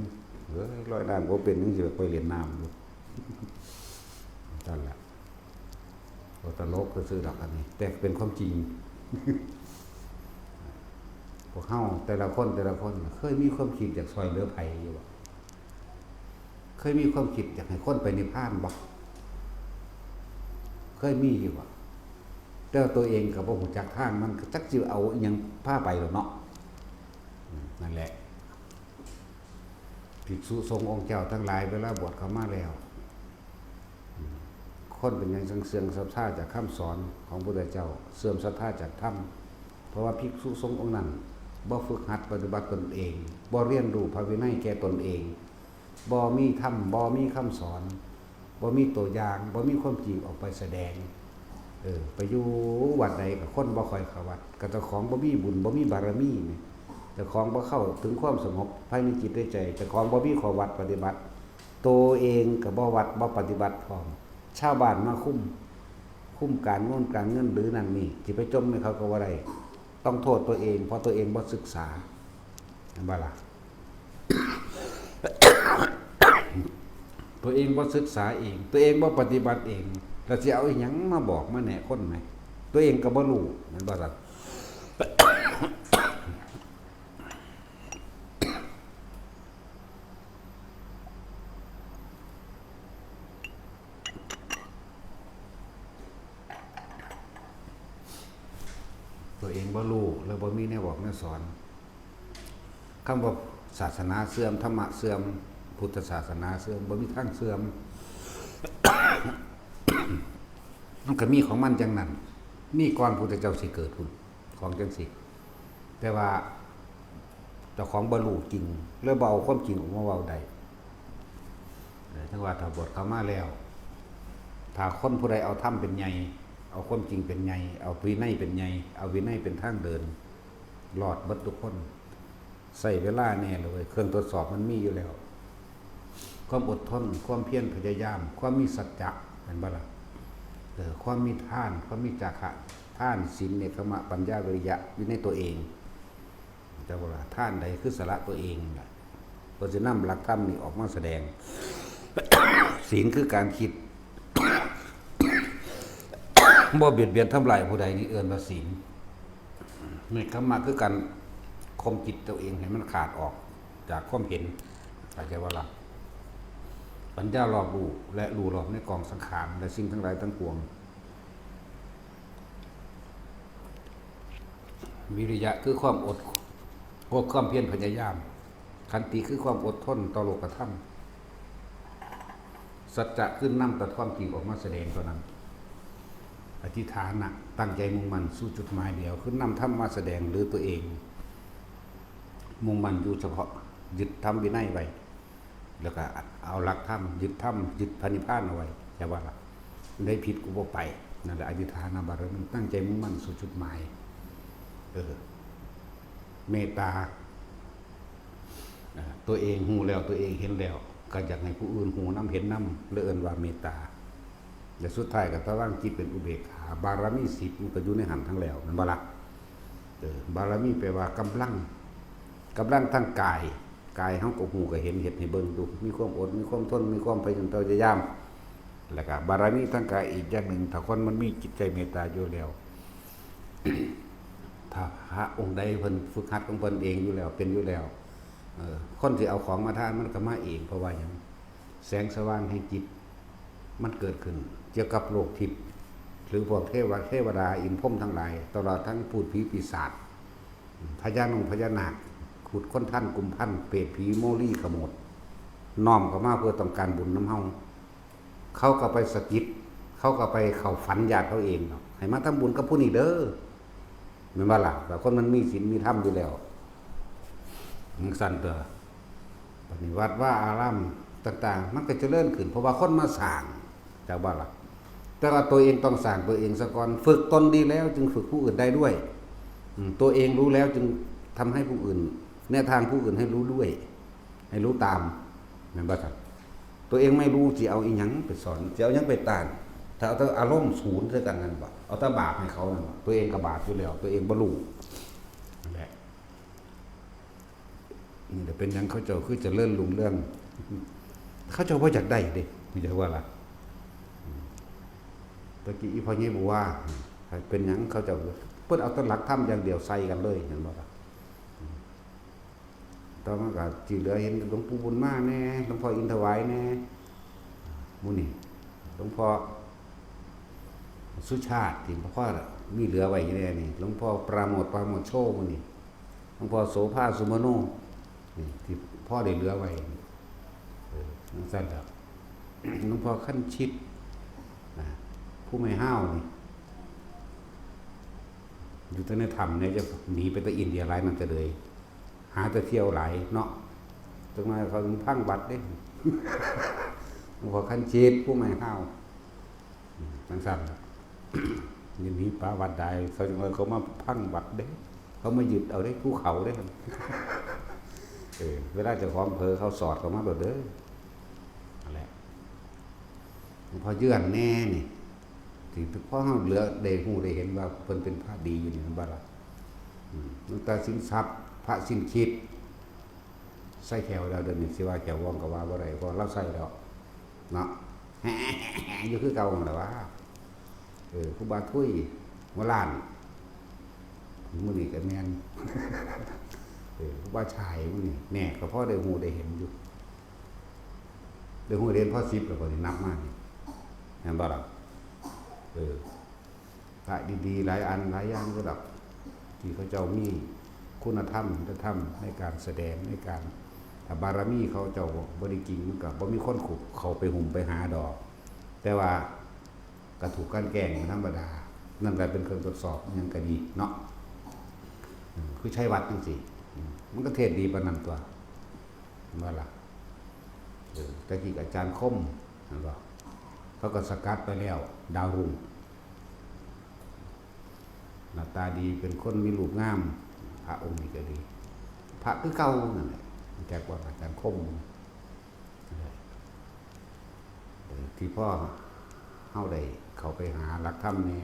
เอ้ย ลอยน้ำบ่เป็น จั่งสิไปเล่นน้ำอยู่ นั่นแหละ บ่ตลกซื่อๆดอกอันนี้ แต่เป็นความจริง พวกเฮาแต่ละคน แต่ละคน เคยมีความคิดอยากช่วยเหลือไผอยู่บ่ เคยมีความคิดอยากให้คนไปนิพพานบ่ เคยมีอยู่บ่ แต่ว่าตัวเองก็บ่ฮู้จักทาง มันก็จักสิเอาอิหยังพาไปดอกเนาะ นั่นแหละ ภิกษุสงฆ์องค์เจ้าทั้งหลาย เวลาบวชเข้ามาแล้ว คนเป็นหยังจั่งเสื่อมศรัทธาจากคำสอนของพระพุทธเจ้า เสื่อมศรัทธาจากธรรม เพราะว่าภิกษุสงฆ์องค์นั้นบ่ฝึกหัดปฏิบัติตนเอง บ่เรียนรู้พระวินัยแก่ตนเอง บ่มีธรรม บ่มีคำสอน บ่มีตัวอย่าง บ่มีความจริงออกไปแสดง เออ ไปอยู่วัดใดก็คนบ่ค่อยเข้าวัด ก็เจ้าของบ่มีบุญ บ่มีบารมีนี่ เจ้าของบ่เข้าถึงความสงบภายในจิตในใจ เจ้าของบ่มีข้อวัดปฏิบัติ ตัวเองก็บ่วัด บ่ปฏิบัติพร้อม ชาวบ้านมาคุม คุมการงานการเงินหรือนั่นนี่ สิไปจ่มให้เขาก็บ่ได้ ต้องโทษตัวเอง เพราะตัวเองบ่ศึกษา เห็นบ่ล่ะ ตัวเองบ่ศึกษาเอง ตัวเองบ่ปฏิบัติเอง แล้วสิเอาอิหยังมาบอกมาแนะคนไหม ตัวเองก็บ่รู้ แม่นบ่ล่ะ ตัวเองบ่รู้ แล้วบ่มีแนวบอกแนวสอน คำว่าศาสนาเสื่อม ธรรมะเสื่อม พุทธศาสนาเสื่อม บ่มีทางเสื่อม มันก็มีของมันจั่งนั้น มีก่อนพุทธเจ้าสิเกิดพุ้น ของจั่งซี้ แต่ว่าเจ้าของบ่รู้จริง เลยบ่เอาความจริงออกมาเว้าได้ เออ จั่งว่าถ้าบวชเข้ามาแล้ว ถ้าคนผู้ใดเอาธรรมเป็นใหญ่ เอาความจริงเป็นใหญ่ เอาวินัยเป็นใหญ่ เอาวินัยเป็นทางเดิน รอดเบิดทุกคน ใช้เวลาแน่เลย เครื่องทดสอบมันมีอยู่แล้ว ความอดทน ความเพียรพยายาม ความมีสัจจะ แม่นบ่ล่ะ เออ ความมีทาน ความมีจาคะ ทาน ศีล เนกขัมมะ ปัญญา วิริยะ อยู่ในตัวเอง เจ้าบ่ล่ะ ทานใดคือสละตัวเองนั่นล่ะ เพิ่นสินำหลักธรรมนี่ออกมาแสดง ศีลคือการคิด บ่เบียดเบียนทำลายผู้ใด นี่เอิ้นว่าศีล เนกขัมมะคือการข่มจิตตัวเองให้มันขาดออกจากความเห็น เข้าใจบ่ล่ะ ปัญญารอบรู้และรู้รอบในกองสังขารและสิ่งทั้งหลายทั้งปวง วิริยะคือความอด อดความเพียรพยายาม ขันติคือความอดทนต่อโลกธรรม สัจจะคือนำแต่ความจริงออกมาแสดงเท่านั้น อธิฐานะ ตั้งใจมุ่งมั่นสู่จุดหมายเดียว คือนำธรรมมาแสดงหรือตัวเอง มุ่งมั่นอยู่เฉพาะ ยึดธรรมวินัยไว้ แล้วก็เอาหลักธรรม ยึดธรรม ยึดพระนิพพานเอาไว้ แต่ว่าล่ะ ได้ผิดกูบ่ไป นั่นแหละอธิฐานบารมี ตั้งใจมุ่งมั่นสู่จุดหมาย เออ เมตตา อ่า ตัวเองฮู้แล้ว ตัวเองเห็นแล้ว ก็อยากให้ผู้อื่นฮู้นำ เห็นนำ เลยเอิ้นว่าเมตตา และสุดท้ายก็ตะวางจิตเป็นอุเบกขา บารมีสิบมันก็อยู่ในหั้นทั้งแล้ว แม่นบ่ล่ะ เออ บารมีแปลว่ากำลัง กำลังทางกาย กายเฮาก็ฮู้ก็เห็น เฮ็ดให้เบิ่งดู มีความอด มีความทน มีความพยายาม แล้วก็บารมีทางกายอีกอย่างหนึ่ง ถ้าคนมันมีจิตใจเมตตาอยู่แล้ว ถ้าพระองค์ใดเพิ่นฝึกหัดของเพิ่นเองอยู่แล้ว เป็นอยู่แล้ว เออ คนสิเอาของมาทานมันก็มาเอง เพราะว่าหยัง แสงสว่างแห่งจิตมันเกิดขึ้น เกี่ยวกับโลกทิพย์ หรือพวกเทวะ เทวดา อินทร์พรหมทั้งหลาย ตลอดทั้งพูดผีปีศาจ พญานุงพญานาค ขุดค้นท่านกุมพัน เปรตผีโมลีขโมด น้อมเข้ามาเพื่อต้องการบุญนำเฮา เขาก็ไปสะกิด เขาก็ไปเข้าฝันญาติเขาเองเนาะ ให้มาทำบุญกับผู้นี้เด้อ แม่นบ่ล่ะ แต่คนมันมีศีลมีธรรมอยู่แล้ว จั่งซั้นตัว บัดนี้วัดวาอารามต่างๆ มันก็เจริญขึ้น เพราะว่าคนมาสร้าง จักบ่ล่ะ แต่ว่าตัวเองต้องสร้างตัวเองซะก่อน ฝึกตนดีแล้วจึงฝึกผู้อื่นได้ด้วย อืม ตัวเองรู้แล้วจึงทำให้ผู้อื่น แนะทางผู้อื่นให้รู้ด้วย ให้รู้ตาม แม่นบ่ครับ ตัวเองไม่รู้สิเอาอีหยังไปสอน สิเอาหยังไปต้าน ถ้าเอาแต่อารมณ์ศูนย์ใส่กันนั่นบ่ เอาแต่บาปให้เขานั่นบ่ ตัวเองก็บาปอยู่แล้ว ตัวเองบ่รู้ นั่นแหละ นี่แหละเป็นหยังเขาเจ้าคือเจริญรุ่งเรือง เขาเจ้าบ่อยากได้เด้ มีแต่ว่าล่ะ ตะกี้อีพ่อใหญ่บอกว่า เป็นหยังเขาเจ้า เพิ่นเอาแต่หลักธรรมอย่างเดียวใส่กันเลย เห็นบ่ล่ะ ต่อมาก็ที่เหลือเห็นหลวงปู่บุญมาแน่ หลวงพ่ออินทร์ถวายแน่ หมู่นี่ หลวงพ่อสุชาติ ที่พ่อมีเหลือไว้อยู่แน่นี่ หลวงพ่อปราโมทย์ ปราโมทย์โชติ หมู่นี่ งพ่อโสภาสุมโน นี่ที่พ่อได้เหลือไว้นี่ เออจั่งซั่นล่ะ หลวงพ่อคันชิต นะ ผู้ไม่ห้าวนี่ อยู่แต่ในถ้ำเนี่ย จะหนีไปแต่อินเดียหลายนั่นจะเลย หาแต่เที่ยวหลายเนาะ จักหน่อยเขาพังวัดเด้ หลวงพ่อคันชิต ผู้ไม่ห้าว อืมจั่งซั่นล่ะ นี่หนีป่าวัดได้ เขาจักหน่อยเขามาพังวัดเด้ เขามายึดเอาเด้ ภูเขาเด้ เออ เวลาเจ้าของเผลอเขาสอดเข้ามาโลดเด้อ นั่นแหละ หลวงพ่อเยือนแน่นี่ ที่พ่อเฮาเหลือได้ฮู้ได้เห็นว่าเพิ่นเป็นพระดีอยู่นี่ แม่นบ่ล่ะ อืม หลวงตาสินทรัพย์ พระสิ้นคิด ใส่แขวแล้ว เดี๋ยวนี้สิว่าแขวว่องก็ว่าบ่ได้ เพราะลาวใส่แล้ว เนาะ อยู่คือเก่านั่นแหละวะ เออ ครูบาทุย หัวล้าน มื้อนี้ก็แม่น เออ ครูบาชาย มื้อนี้ แน่ ก็พอได้ฮู้ได้เห็นอยู่ ได้ฮู้ได้เห็นพอสิบแล้ว บัดนี้นับมานี่ แม่นบ่ล่ะ เออ พระดีๆ หลายอันหลายอย่างอยู่ดอก ที่เขาเจ้ามีคุณธรรม ศีลธรรม ในการแสดง ในการ ถ้าบารมีเขาเจ้าบ่ได้จริง มันก็บ่มีคนเข้าไปหุ้มไปหาดอก แต่ว่าก็ถูกกลั่นแกล้งเป็นธรรมดา นั่นก็เป็นเครื่องทดสอบอิหยังก็ดีเนาะ อืม คือชัยวัฒน์จั่งซี้ อืม มันก็เทศน์ดีปานนั้นตั๊ว แม่นบ่ล่ะ เออ แต่กี้อาจารย์คม แม่นบ่ เขาก็สกัดไปแล้ว ดาวรุ่ง หน้าตาดี เป็นคนมีรูปงาม พระองค์นี้ก็ดี พระคือเก่านั่นแหละ จักว่าอาจารย์คม เออ ที่พ่อเฮาได้เข้าไปหาหลักธรรมแน่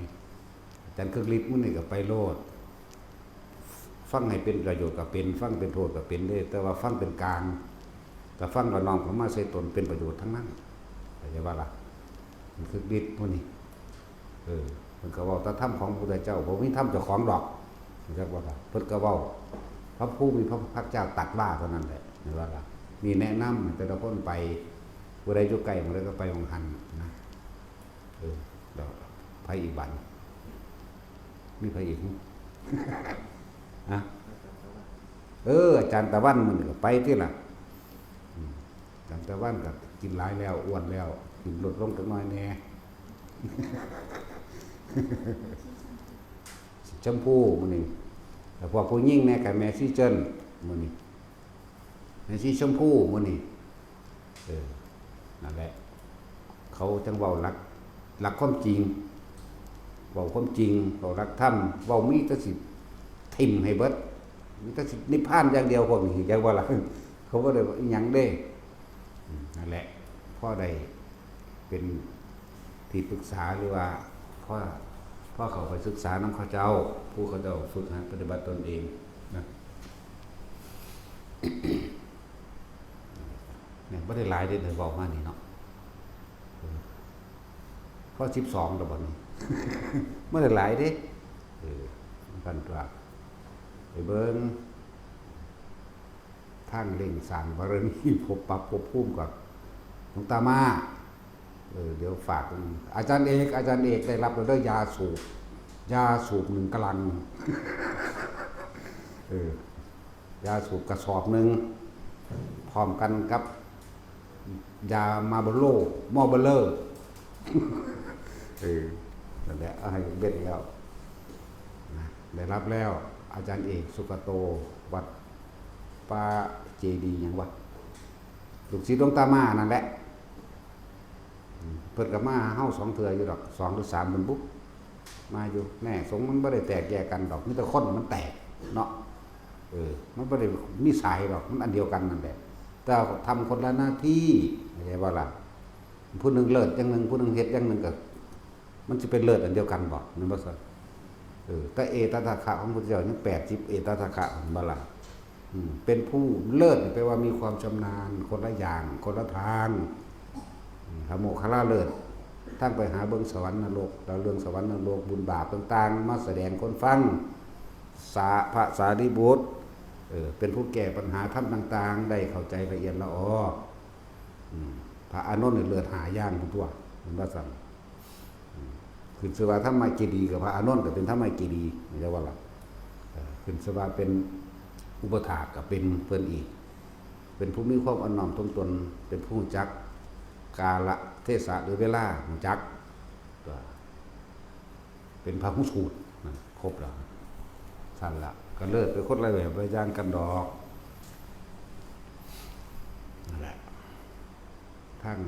อาจารย์คึกฤทธิ์มื้อนี้ก็ไปโลด ฟังให้เป็นประโยชน์ก็เป็น ฟังเป็นโทษก็เป็นเด้ แต่ว่าฟังเป็นกลาง แต่ฟังแล้วน้อมเข้ามาใส่ตนเป็นประโยชน์ทั้งนั้น เข้าใจบ่ล่ะ อาจารย์คึกฤทธิ์มื้อนี้ เออ เพิ่นก็เว้าแต่ธรรมของพระพุทธเจ้า บ่มีธรรมเจ้าของดอก เข้าใจบ่ล่ะ เพิ่นก็เว้า พระผู้มีพระภาคเจ้าตรัสว่าเท่านั้นแหละ เห็นบ่ล่ะ นี่แนะนำให้แต่ละคนไป ผู้ใดอยู่ใกล้หม่องใดก็ไปหม่องหั้นนะ เออ แล้วไผอีกบัดนี้ มีไผอีก ฮะ เออ อาจารย์ตะวันมื้อนี้ก็ไปติล่ะ อืม อาจารย์ตะวันก็กินหลายแล้ว อ้วนแล้ว กินลดลงจักหน่อยแน่ ชมพูมื้อนี้ แล้วพวกผู้หญิงแน่ก็แม่ชีเจินมื้อนี้ แม่ชีชมพูมื้อนี้ เออ นั่นแหละ เขาจั่งเว้าหลัก หลักความจริง เว้าความจริง เว้าหลักธรรม เว้ามีแต่สิถิ่มให้เบิด มีแต่สินิพพานอย่างเดียวพวกนี้ จักว่าล่ะ เขาบ่ได้ว่าอิหยังเด้ อืม นั่นแหละ พอได้เป็นที่ปรึกษา หรือว่าพอ พอเข้าไปศึกษานำเขาเจ้า ผู้เขาเจ้าฝึกหัดปฏิบัติตนเองนะ เนี่ย บ่ได้หลายเด้ เว้ามานี่เนาะ เออ พอสิบสองแล้วบัดนี้ บ่ได้หลายเด้ เออ มันพันตรา ไปเบิ่ง ทางเร่งสร้างบารมี พบปรับภพภูมิกับหลวงตามา เออ เดี๋ยวฝาก อาจารย์เอก อาจารย์เอกได้รับแล้วเด้อ ยาสูบ ยาสูบหนึ่งกะลัง เออ ยาสูบกระสอบหนึ่ง พร้อมกันกับ ยามาโบโล มอเบลเลอร์ เออ นั่นแหละ เอาให้เบ็ดแล้ว นะ ได้รับแล้ว อาจารย์เอก สุกโต วัดป่าเจดีย์หยังวะ ลูกศิษย์หลวงตามานั่นแหละ อืม เพิ่นก็มาหาเฮาสองเทื่ออยู่ดอก สองหรือสามเพิ่นบุ มาอยู่ แน่ สงฆ์มันบ่ได้แตกแยกกันดอก มีแต่คนมันแตกเนาะ เออ มันบ่ได้มีสายดอก มันอันเดียวกันนั่นแหละ แต่ทำคนละหน้าที่ เข้าใจบ่ล่ะ ผู้หนึ่งเลิศอย่างหนึ่ง ผู้หนึ่งเฮ็ดอย่างหนึ่งก็ มันสิเป็นเลิศอันเดียวกันบ่ แม่นบ่ซั่น เออ แต่เอตทัคคะของพระพุทธเจ้ายังแปดสิบเอตทัคคะ แม่นบ่ล่ะ อืม เป็นผู้เลิศนี่แปลว่ามีความชำนาญคนละอย่าง คนละทาง อืม พระโมคคัลลาเลิศ ทางไปหาเบิ่งสวรรค์นรก แล้วเรื่องสวรรค์นรก บุญบาปต่างๆ มาแสดงคนฟัง สา พระสารีบุตร เออ เป็นผู้แก้ปัญหาธรรมต่างๆ ได้เข้าใจละเอียดละออ อืม พระอานนท์นี่เลิศห้าอย่างพุ้นตั๊ว แม่นบ่ซั่น อืม ขึ้นชื่อว่าธรรมเจดีย์กับพระอานนท์ก็เป็นธรรมเจดีย์ เข้าใจบ่ล่ะ เออ ขึ้นชื่อว่าเป็น อุปถากก็เป็นเพิ่นอีก เป็นผู้มีความอ่อนน้อมถ่อมตน เป็นผู้รู้จักกาลเทศะหรือเวลา รู้จัก ก็เป็นพระหูสูตรนะ ครบแล้ว ซั่นละ ก็เลิกไปคนละแบบละอย่างกันดอก นั่นแหละ ทั้ง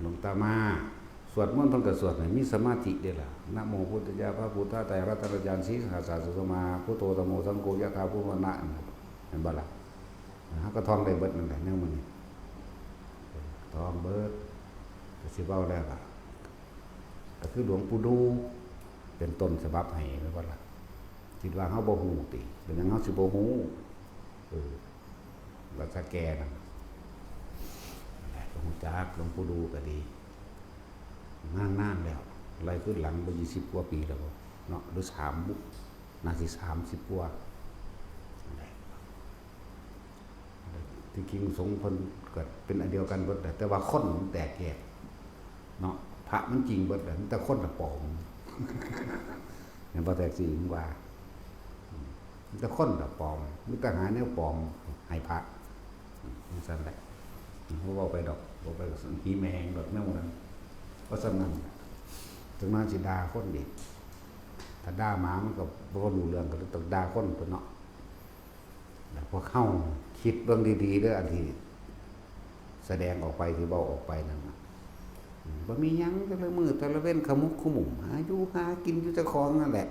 หลวงตามา สวดมนต์เพิ่นก็สวดให้มีสมาธิเด้ล่ะ นะโมพุทธายะ พระพุทธเจ้า รัตนญาณ สีหาสาสุสมา พุทโธ ธัมโม สังโฆ ยะถา ภูมิวัณณะ เห็นบ่ล่ะ เฮาก็ท่องได้เบิดนั่นแหละ แนวมื้อนี้ ท่องเบิด ก็สิเว้าแล้วล่ะ ก็คือหลวงปู่ดู เป็นต้นฉบับให้ แม่นบ่ล่ะ คิดว่าเฮาบ่ฮู้ติ เป็นหยังเฮาสิบ่ฮู้ เออ ว่าซะแก่นั่น นั่นแหละ ก็ฮู้จักหลวงปู่ดูก็ดี นานๆแล้ว ไล่คืนหลังไปยี่สิบกว่าปีแล้วบ่เนาะ หรือสามบุ น่าสิสามสิบกว่า นั่นแหละ ที่จริงสงฆ์เพิ่นก็เป็นอันเดียวกันเบิดแหละ แต่ว่าคนมันแตกแยกเนาะ พระมันจริงเบิดแหละ มีแต่คนน่ะปลอม แม่นบ่ แตกสิว่า มีแต่คนน่ะปลอม มีแต่หาแนวปลอมให้พระ อืม จั่งซั่นแหละ บ่เว้าไปดอก เว้าไปก็ผีแม่งดอกแนวนั้น เพราะฉะนั้น ถึงมันสิด่าคนอีก ถ้าด่าหมามันก็บ่รู้เรื่อง ก็ต้องด่าคนตั๊วเนาะ แล้วพวกเฮาคิดเบิ่งดีๆเด้อ อันที่แสดงออกไป ที่เว้าออกไปนั่นน่ะ อืม บ่มีหยัง แต่ละมื้อแต่ละเว็น ขมุกขมุม หาอยู่หากินอยู่เจ้าของนั่นแหละ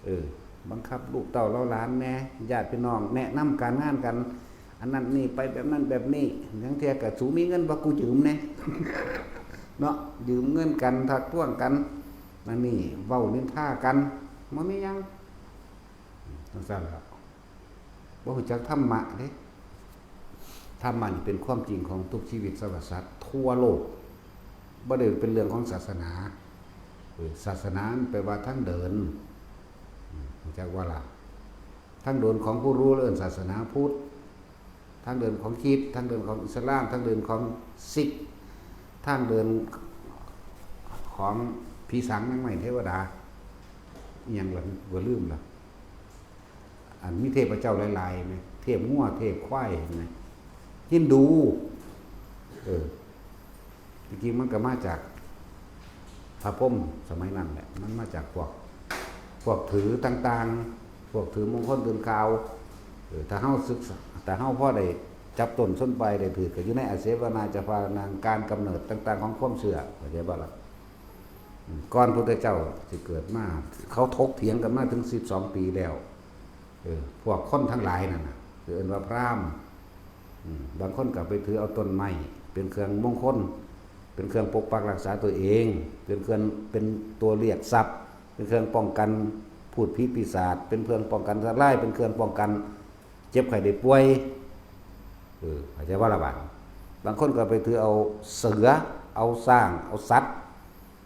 เออ บังคับลูกเต้าเหล่าหลานแหน่ ญาติพี่น้องแนะนำการงานกัน อันนั้นนี่ไปแบบนั้นแบบนี้ ลางเทื่อก็ "สูมีเงินบ่ กูยืมแหน่" เนาะ ยืมเงินกัน ทักท้วงกัน อันนี้เว้านินทากัน บ่มีหยัง จั่งซั่นล่ะ บ่รู้จักธรรมะเด้ ธรรมะนี่เป็นความจริงของทุกชีวิตสรรพสัตว์ทั่วโลก บ่ได้เป็นเรื่องของศาสนา เออ ศาสนามันแปลว่าทางเดิน อืม รู้จักบ่ล่ะ ทางเดินของผู้รู้เอิ้นศาสนาพุทธ ทางเดินของคริสต์ ทางเดินของอิสลาม ทางเดินของซิก ทางเดินของผีสางนางไม้เทวดา อิหยังล่ะ บ่ลืมล่ะ อันมีเทพเจ้าหลายๆ แม่น เทพงัว เทพควาย แม่น ฮินดู เออ จริงๆ มันก็มาจากพระพรหมสมัยนั้นแหละ มันมาจากพวก พวกถือต่างๆ พวกถือมงคลตื่นข่าว เออ ถ้าเฮาศึกษา ถ้าเฮาพอได้จับต้นชนปลายได้ถืก ก็อยู่ในอาเสวนาจะพานัง การกำเนิดต่างๆ ของความเชื่อ เข้าใจบ่ล่ะ อืม ก่อนพุทธเจ้าสิเกิดมา เขาถกเถียงกันมาถึงสิบสองปีแล้ว เออ พวกคนทั้งหลายนั่นน่ะ คือเอิ้นว่าพราหมณ์ อืม บางคนก็ไปถือเอาต้นไม้เป็นเครื่องมงคล เป็นเครื่องปกปักรักษาตัวเอง เป็นเครื่อง เป็นตัวเรียกทรัพย์ เป็นเครื่องป้องกันพูดผีปีศาจ เป็นเครื่องป้องกันอันตราย เป็นเครื่องป้องกันเจ็บไข้ได้ป่วย เออ เข้าใจบ่ล่ะบาด บางคนก็ไปถือเอาเสือ เอาช้าง เอาสัตว์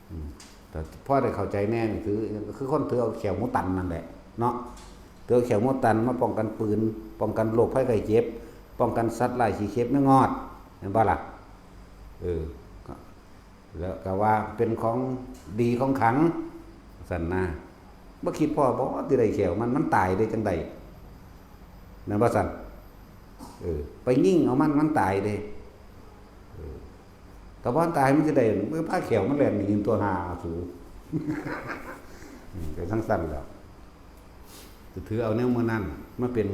อืม แต่พอได้เข้าใจแหน่นี่ คือ คือคนถือเอาแข้วหมูตันนั่นแหละเนาะ ถือเอาแข้วหมูตันมาป้องกันปืน ป้องกันโรคภัยไข้เจ็บ ป้องกันสัตว์ร้ายขี้เข็บแมงงอด แม่นบ่ล่ะ เออ ก็ แล้วก็ว่าเป็นของดีของขลัง ซั่นนะ บ่คิดพ้อบ่ สิได้แข้วมัน มันตายได้จั่งใด แม่นบ่ซั่น เออ ไปยิงเอามัน มันตายเด้ เออ ถ้าบ่ตายมันสิได้ มันพาแข้วมันแล่นหนีตั๊ว หาสู อืม เป็นจั่งซั่นแหล้ว ก็ถือเอาแนวมื้อนั้นมาเป็น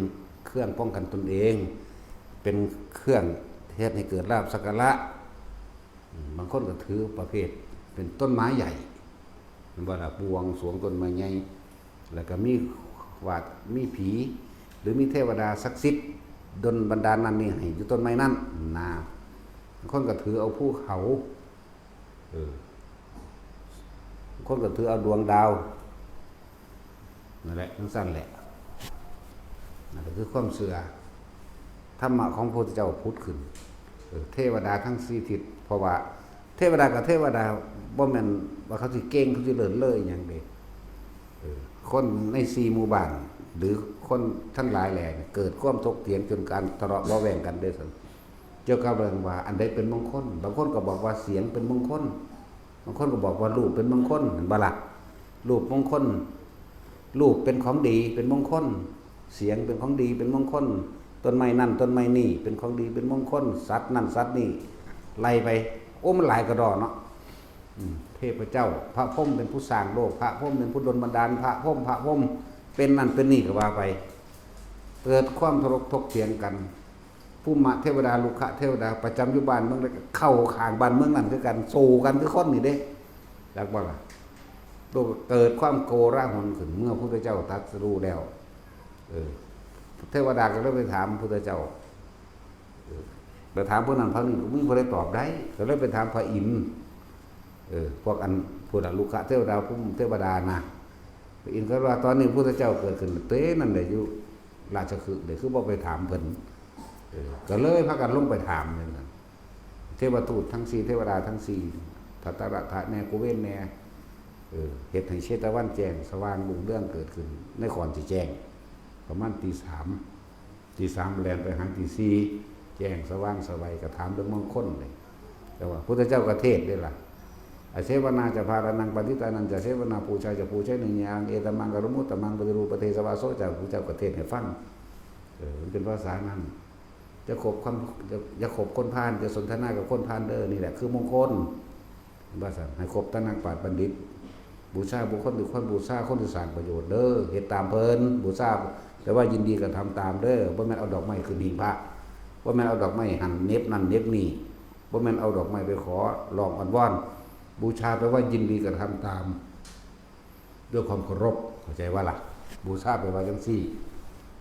เครื่องป้องกันตนเอง เป็นเครื่องเฮ็ดให้เกิดลาภสักการะ อืม บางคนก็ถือประเภทเป็นต้นไม้ใหญ่ แม่นบ่ล่ะ บวงสรวงต้นไม้ใหญ่ แล้วก็มีวาด มีผี หรือมีเทวดาศักดิ์สิทธิ์ดลบันดาลนั่นนี่ให้อยู่ต้นไม้นั่นนะ บางคนก็ถือเอาภูเขา เออ บางคนก็ถือเอาดวงดาว นั่นแหละ จั่งซั่นแหละ นั่นก็คือความเชื่อ ธรรมะของพระพุทธเจ้าผุดขึ้น เออ เทวดาทั้งสี่ทิศ เพราะว่าเทวดากับเทวดา บ่แม่นว่าเขาสิเก่ง เขาสิเลิศเลออีหยังเด้ เออ คนในสี่หมู่บ้าน หรือคนทั้งหลายแหล่เนี่ย เกิดความถกเถียงจนการทะเลาะเบาะแว้งกันเด้ซั่น เกี่ยวกับเรื่องว่าอันใดเป็นมงคล บางคนก็บอกว่าเสียงเป็นมงคล บางคนก็บอกว่ารูปเป็นมงคล แม่นบ่ล่ะ รูปมงคล รูปเป็นของดี เป็นมงคล เสียงเป็นของดีเป็นมงคล ต้นไม้นั่นต้นไม้นี่เป็นของดีเป็นมงคล สัตว์นั่นสัตว์นี่ ไล่ไป โอ้ มันหลายกระดอเนาะ อืม เทพเจ้า พระพรหมเป็นผู้สร้างโลก พระพรหมเป็นผู้ดลบันดาล พระพรหม พระพรหม เป็นนั่นเป็นนี่ก็ว่าไป เกิดความถกถกเถียงกัน ภูมะเทวดา รุกขเทวดา ประจำอยู่บ้านเมืองใดก็เข้าข้างบ้านเมืองนั่นคือกัน สู้กันคือคนนี่เด้ จักบ่ล่ะ โลกเกิดความโกลาหลขึ้น เมื่อพุทธเจ้าตรัสรู้แล้ว เออ เทวดาก็เลยไปถามพุทธเจ้า เออ ไปถามพวกนั้นพวกนี้ ก็บ่มีผู้ใดตอบได้ ก็เลยไปถามพระอินทร์ เออ พวกอัน พวกนั้น รุกขเทวดา ภูมะเทวดานะ พระอินทร์ก็ว่า ตอนนี้พุทธเจ้าเกิดขึ้นเตนั่นแหละ อยู่ราชคฤห์เด้ คือบ่ไปถามเพิ่น เออ ก็เลยพากันลงไปถามนั่นน่ะ เทวทูตทั้งสี่ เทวดาทั้งสี่ ทัตตรัตถะแน่ กุเวนแน่ เออ เฮ็ดให้เชตวันแจ้งสว่างรุ่งเรืองเกิดขึ้น ในขอนสิแจ้ง ประมาณตีสาม ตีสามแล่นไปหาตีสี่ แจ้งสว่างไสว ก็ถามเรื่องมงคลเลย แต่ว่าพุทธเจ้าก็เทศน์เด้ล่ะ อาเสวนาจะพารานัง ปัณฑิตานันจะเสวนา ปูชาจะปูชนียานัง เอตมมังคารมุตตมัง ปฏิรูปประเทศวาโสจะ พุทธเจ้าก็เทศน์ให้ฟัง เออ มันเป็นภาษานั้น จะคบคน จะ จะคบคนพาล จะสนทนากับคนพาลเด้อ นี่แหละคือมงคล ว่าซั่น ให้คบแต่นักปราชญ์บัณฑิต บูชาบุคคลที่ควรบูชา คนที่สร้างประโยชน์เด้อ เฮ็ดตามเพิ่น บูชา แต่ว่ายินดีกระทำตามเด้อ บ่แม่นเอาดอกไม้ขึ้นหิ้งพระ บ่แม่นเอาดอกไม้หั่นเหน็บนั่นเหน็บนี่ บ่แม่นเอาดอกไม้ไปขอร้องอ้อนวอน บูชาแปลว่ายินดีกระทำตาม ด้วยความเคารพ เข้าใจว่าล่ะ บูชาแปลว่าจังซี่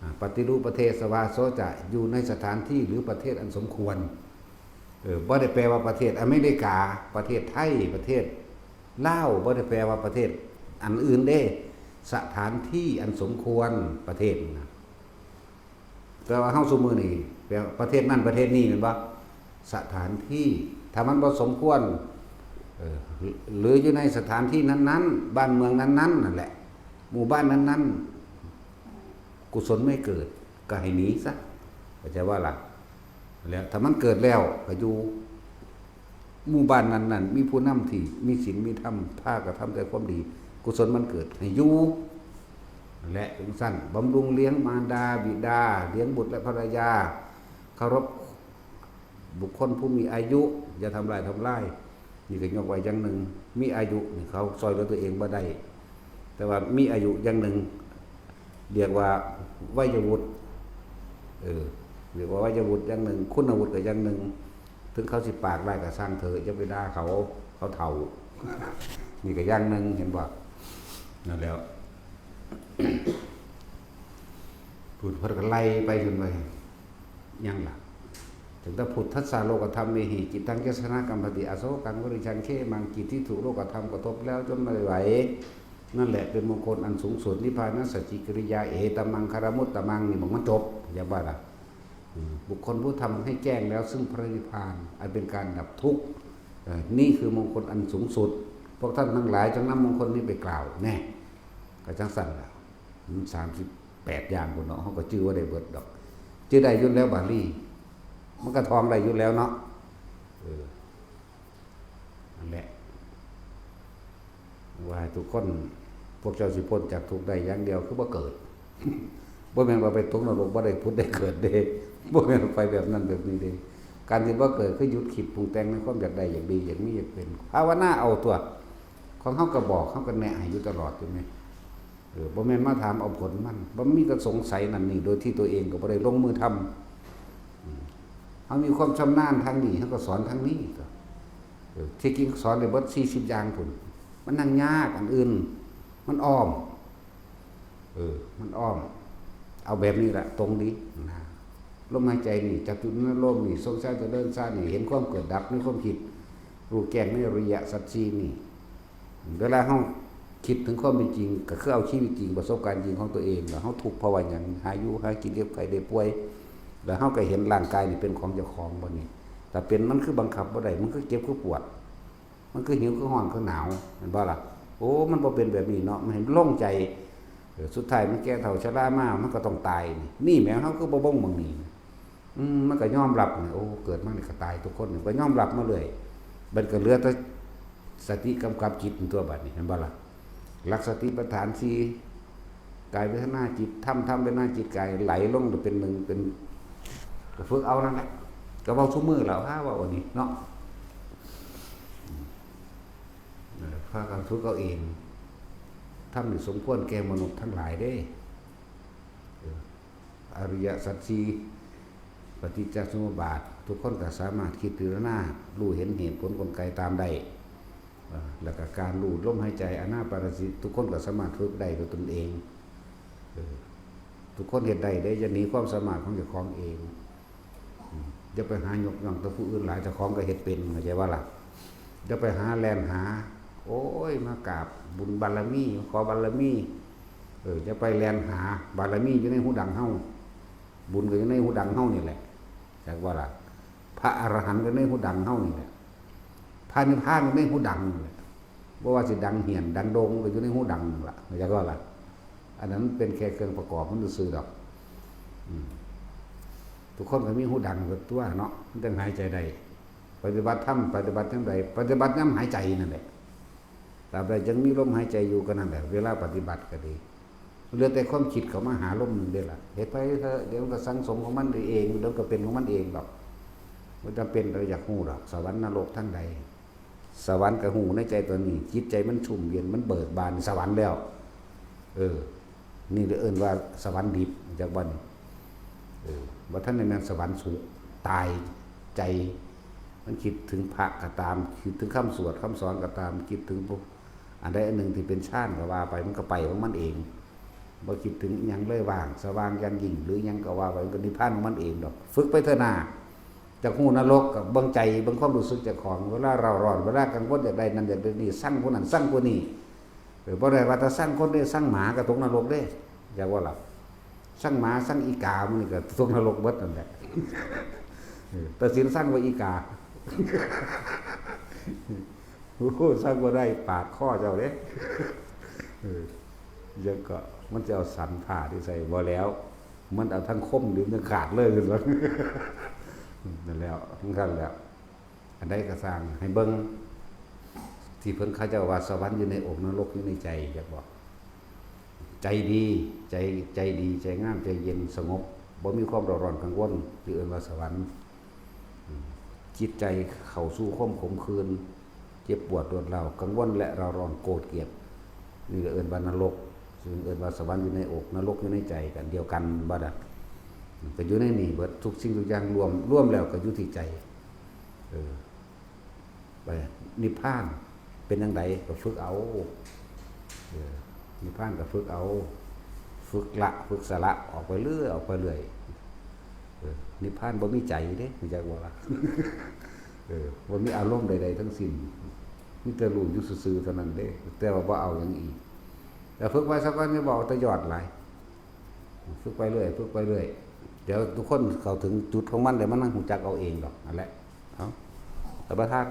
อ่า ปฏิรูปประเทศวาโสจะ อยู่ในสถานที่หรือประเทศอันสมควร เออ บ่ได้แปลว่าประเทศอเมริกา ประเทศไทย ประเทศลาว บ่ได้แปลว่าประเทศอันอื่นเด้ สถานที่อันสมควร ประเทศนะ แต่ว่าเฮาซุมื้อนี้ แปลว่าประเทศนั่นประเทศนี้แม่นบ่ สถานที่ ถ้ามันบ่สมควร เออ หรืออยู่ในสถานที่นั้นๆ บ้านเมืองนั้นๆ นั่นแหละ หมู่บ้านนั้นๆ กุศลไม่เกิด ก็ให้หนีซะ เข้าใจว่าล่ะ แล้วถ้ามันเกิดแล้วก็อยู่ หมู่บ้านนั้นๆ มีผู้นำที่มีศีลมีธรรม พากระทำแต่ความดี กุศลมันเกิดให้อยู่ และจั่งซั้น บำรุงเลี้ยงมารดาบิดา เลี้ยงบุตรและภรรยา เคารพบุคคลผู้มีอายุ อย่าทำลายทำลาย นี่ก็ยกไว้อย่างหนึ่ง มีอายุนี่เขาซ่อยเหลือตัวเองบ่ได้ แต่ว่ามีอายุอย่างหนึ่ง เรียกว่าวัยวุฒิ เออ เรียกว่าวัยวุฒิอย่างหนึ่ง คุณวุฒิก็อย่างหนึ่ง ถึงเขาสิปากร้ายก็ซ่างเถอะ อย่าไปด่าเขา เขาเฒ่า นี่ก็อย่างหนึ่ง เห็นบ่ นั่นแหล้ว พูดเพิ่นก็ไล่ไปจนไป ยังล่ะ ถึงแต่พุทธัสสะโลกธรรมเมหิ จิตตังยัสสะนะกัมปติ อโศกังวริชังเขมัง จิตที่ถูกโลกธรรมกระทบแล้วจนไม่ไหว นั่นแหละเป็นมงคลอันสูงสุด นิพพานัสสะจิกิริยา เอตมมังคารมุตตมัง นี่มันจบ อย่าว่าล่ะ อืม บุคคลผู้ทำให้แจ้งแล้วซึ่งพระนิพพาน อันเป็นการดับทุกข์ เอ่อ นี่คือมงคลอันสูงสุด พวกท่านทั้งหลายจงนำมงคลนี้ไปกล่าว แน่ ก็จั่งซั้นล่ะ มันสามสิบแปดอย่างพุ้นเนาะ เฮาก็จื่อบ่ได้เบิดดอก จื่อได้อยู่แล้วบาลี มันก็ท่องได้อยู่แล้วเนาะ เออ นั่นแหละ ว่าให้ทุกคน พวกเจ้าสิพ้นจากทุกข์ได้อย่างเดียว คือบ่เกิด บ่แม่นว่าไปตกนรกบ่ได้ผุดได้เกิดเด้ บ่แม่นไปแบบนั้นแบบนี้เด้ การที่บ่เกิดคือหยุดคิดปรุงแต่งในความอยากได้ อยากดี อยากมี อยากเป็น ภาวนาเอาตั๊ว ของเฮาก็บอก เฮาก็แนะให้อยู่ตลอด ใช่ไหม เออ บ่แม่นมาถามเอาผลมัน บ่มีแต่สงสัยนั่นนี่ โดยที่ตัวเองก็บ่ได้ลงมือทำ อืม เฮามีความชำนาญทางนี้ เฮาก็สอนทางนี้ตั๊ว เออ ที่จริงสอนได้เบิดสี่สิบอย่างพุ้น มันนั่งยากอันอื่น มันอ้อม เออ มันอ้อม เอาแบบนี้แหละ ตรงดีนะ ลมหายใจนี่ จับจุดนั้นลมนี่ ทรงฌานเจริญฌานนี่ เห็นความเกิดดับในความคิด รู้แจ้งในอริยสัจสี่นี่ เวลาเฮาคิดถึงความเป็นจริง ก็คือเอาชีวิตจริง ประสบการณ์จริงของตัวเอง แล้วเฮาทุกข์เพราะว่าหยัง หาอยู่หากิน เจ็บไข้ได้ป่วย แล้วเฮาก็เห็นร่างกายนี่เป็นของเจ้าของบัดนี้ ถ้าเป็นมันคือบังคับบ่ได้ มันคือเจ็บคือปวด มันคือหิวคือร้อนคือหนาว แม่นบ่ล่ะ โอ้ มันบ่เป็นแบบนี้เนาะ มันให้มันโล่งใจ เออ สุดท้ายมันแก่เฒ่าชรามา มันก็ต้องตายนี่ นี่แหม เฮาคือบ่เบิ่งหม่องนี้ อืม มันก็ยอมรับนี่ โอ้ เกิดมานี่ก็ตายทุกคนนี่ ก็ยอมรับมาเรื่อย บัดก็เหลือแต่สติกำกับจิตตั๊วบัดนี้ แม่นบ่ล่ะ หลักสติปัฏฐานสี่ กายเวทนาจิตธรรม ธรรมเวทนาจิตกายไหลลงเป็นหนึ่ง เป็น ก็ฝึกเอานั่นแหละ ก็เว้าซุมื้อแล้ว พาเว้าอันนี้เนาะ เออ พากันฝึกเอาเอง ธรรมนี่สมควรแก่มนุษย์ทั้งหลายเด้ เออ อริยสัจสี่ ปฏิจจสมุปบาท ทุกคนก็สามารถคิดพิจารณา รู้เห็นเหตุผลกลไกตามได้ เอ่อ แล้วก็การรู้ลมหายใจ อานาปานสติ ทุกคนก็สามารถฝึกได้ด้วยตนเอง เออ ทุกคนเฮ็ดได้เด้ อย่าหนีความสามารถของเจ้าของเอง อืม อย่าไปหายกย่องแต่ผู้อื่นหลาย เจ้าของก็เฮ็ดเป็น เข้าใจบ่ล่ะ อย่าไปหาแล่นหา โอ้ย มากราบบุญบารมี ขอบารมี เออ อย่าไปแล่นหา บารมีอยู่ในฮูดังเฮา บุญก็อยู่ในฮูดังเฮานี่แหละ จักบ่ล่ะ พระอรหันต์ก็ในฮูดังเฮานี่แหละ พระนิพพานก็ในฮูดังนี่แหละ บ่ว่าสิดังเฮี้ยนดังโด่งก็อยู่ในฮูดังนั่นล่ะ จักบ่ล่ะ อันนั้นมันเป็นแค่เครื่องประกอบมันซื่อๆดอก อืม ทุกคนก็มีฮูดังเบิดตัวเนาะ มันจั่งหายใจได้ ปฏิบัติธรรม ปฏิบัติจั่งใด ปฏิบัติยามหายใจนั่นแหละ ตราบใดยังมีลมหายใจอยู่ก็นั่นแหละ เวลาปฏิบัติก็ดี เหลือแต่ความคิดเข้ามาหาลมหนึ่งเด้อล่ะ เฮ็ดไปเถอะ เดี๋ยวมันก็สั่งสมของมันเอง เดี๋ยวก็เป็นของมันเองดอก บ่จำเป็นต้องอยากฮู้ดอก สวรรค์นรกทางใด สวรรค์ก็ฮู้ในใจตัวนี้ จิตใจมันชุ่มเย็น มันเบิกบาน สวรรค์แล้ว เออ นี่เลยเอิ้นว่าสวรรค์ดิบ จักบ่นี่ เออ บ่ทันได้แม่นสวรรค์สุคติ ตายใจ มันคิดถึงพระก็ตาม คิดถึงคำสวดคำสอนก็ตาม คิดถึงพวกอันใดอันหนึ่งที่เป็นฌานก็ว่าไป มันก็ไปของมันเอง บ่คิดถึงอิหยังเลย ว่าง สว่างอย่างยิ่ง หรืออิหยังก็ว่าไป มันก็นิพพานของมันเองดอก ฝึกไปเถอะนา จักฮู้นรกก็เบิ่งใจ เบิ่งความรู้สึกเจ้าของ เวลาเร่าร้อน เวลากังวลอยากได้นั่นอยากได้นี่ ซังผู้นั้น ซังผู้นี้ เออ บ่ได้ว่าแต่ซังคนเด้ ซังหมาก็ตกนรกเด้ จักบ่ล่ะ ซังหมา ซังอีกา มันนี่ก็ตกนรกเบิดนั่นแหละ เออ ตัดสินซังว่าอีกา โอ้โห ซังบ่ได้ ปาดคอเจ้าเด้ เออ ยังก็ มันจะเอาสันผ่าที่ใส่ บ่แล้ว มันเอาทั้งคม หรือทั้งขาดเลย นั่นแล้ว ทั้งกันแล้ว อันใดก็สร้างให้เบิ่ง ที่เพิ่นเขาเจ้าว่าสวรรค์อยู่ในอก นรกอยู่ในใจ อยากบอก ใจดี ใจ ใจดี ใจงาม ใจเย็นสงบ บ่มีความเร่าร้อนกังวล ที่เอิ้นว่าสวรรค์ อืม จิตใจเข้าสู่ความขมขื่น เจ็บปวดรวดร้าว กังวลและเร่าร้อนโกรธเกลียด นี่ก็เอิ้นว่านรก ซึ่งเอิ้นว่าสวรรค์อยู่ในอก นรกอยู่ในใจ กันเดียวกันบ่ล่ะ ก็อยู่ในนี่เบิด ทุกสิ่งทุกอย่างรวม รวมแล้วก็อยู่ที่ใจ เออ ไป นิพพานเป็นจั่งใดก็ฝึกเอา เออ นิพพานก็ฝึกเอา ฝึกละ ฝึกสละออกไปเรื่อย ออกไปเรื่อย เออ นิพพานบ่มีใจเด้ รู้จักบ่ล่ะ เออ บ่มีอารมณ์ใดๆทั้งสิ้น มีแต่รู้อยู่ซื่อๆเท่านั้นเด้ แต่ว่าบ่เอาหยังอีก แต่ฝึกไปสักวันนี่บ่เอาแต่ยอดหลาย ฝึกไปเรื่อย ฝึกไปเรื่อย เดี๋ยวทุกคนเข้าถึงจุดของมัน เดี๋ยวมันรู้จักเอาเองดอก นั่นแหละ เอา ท่านประธาน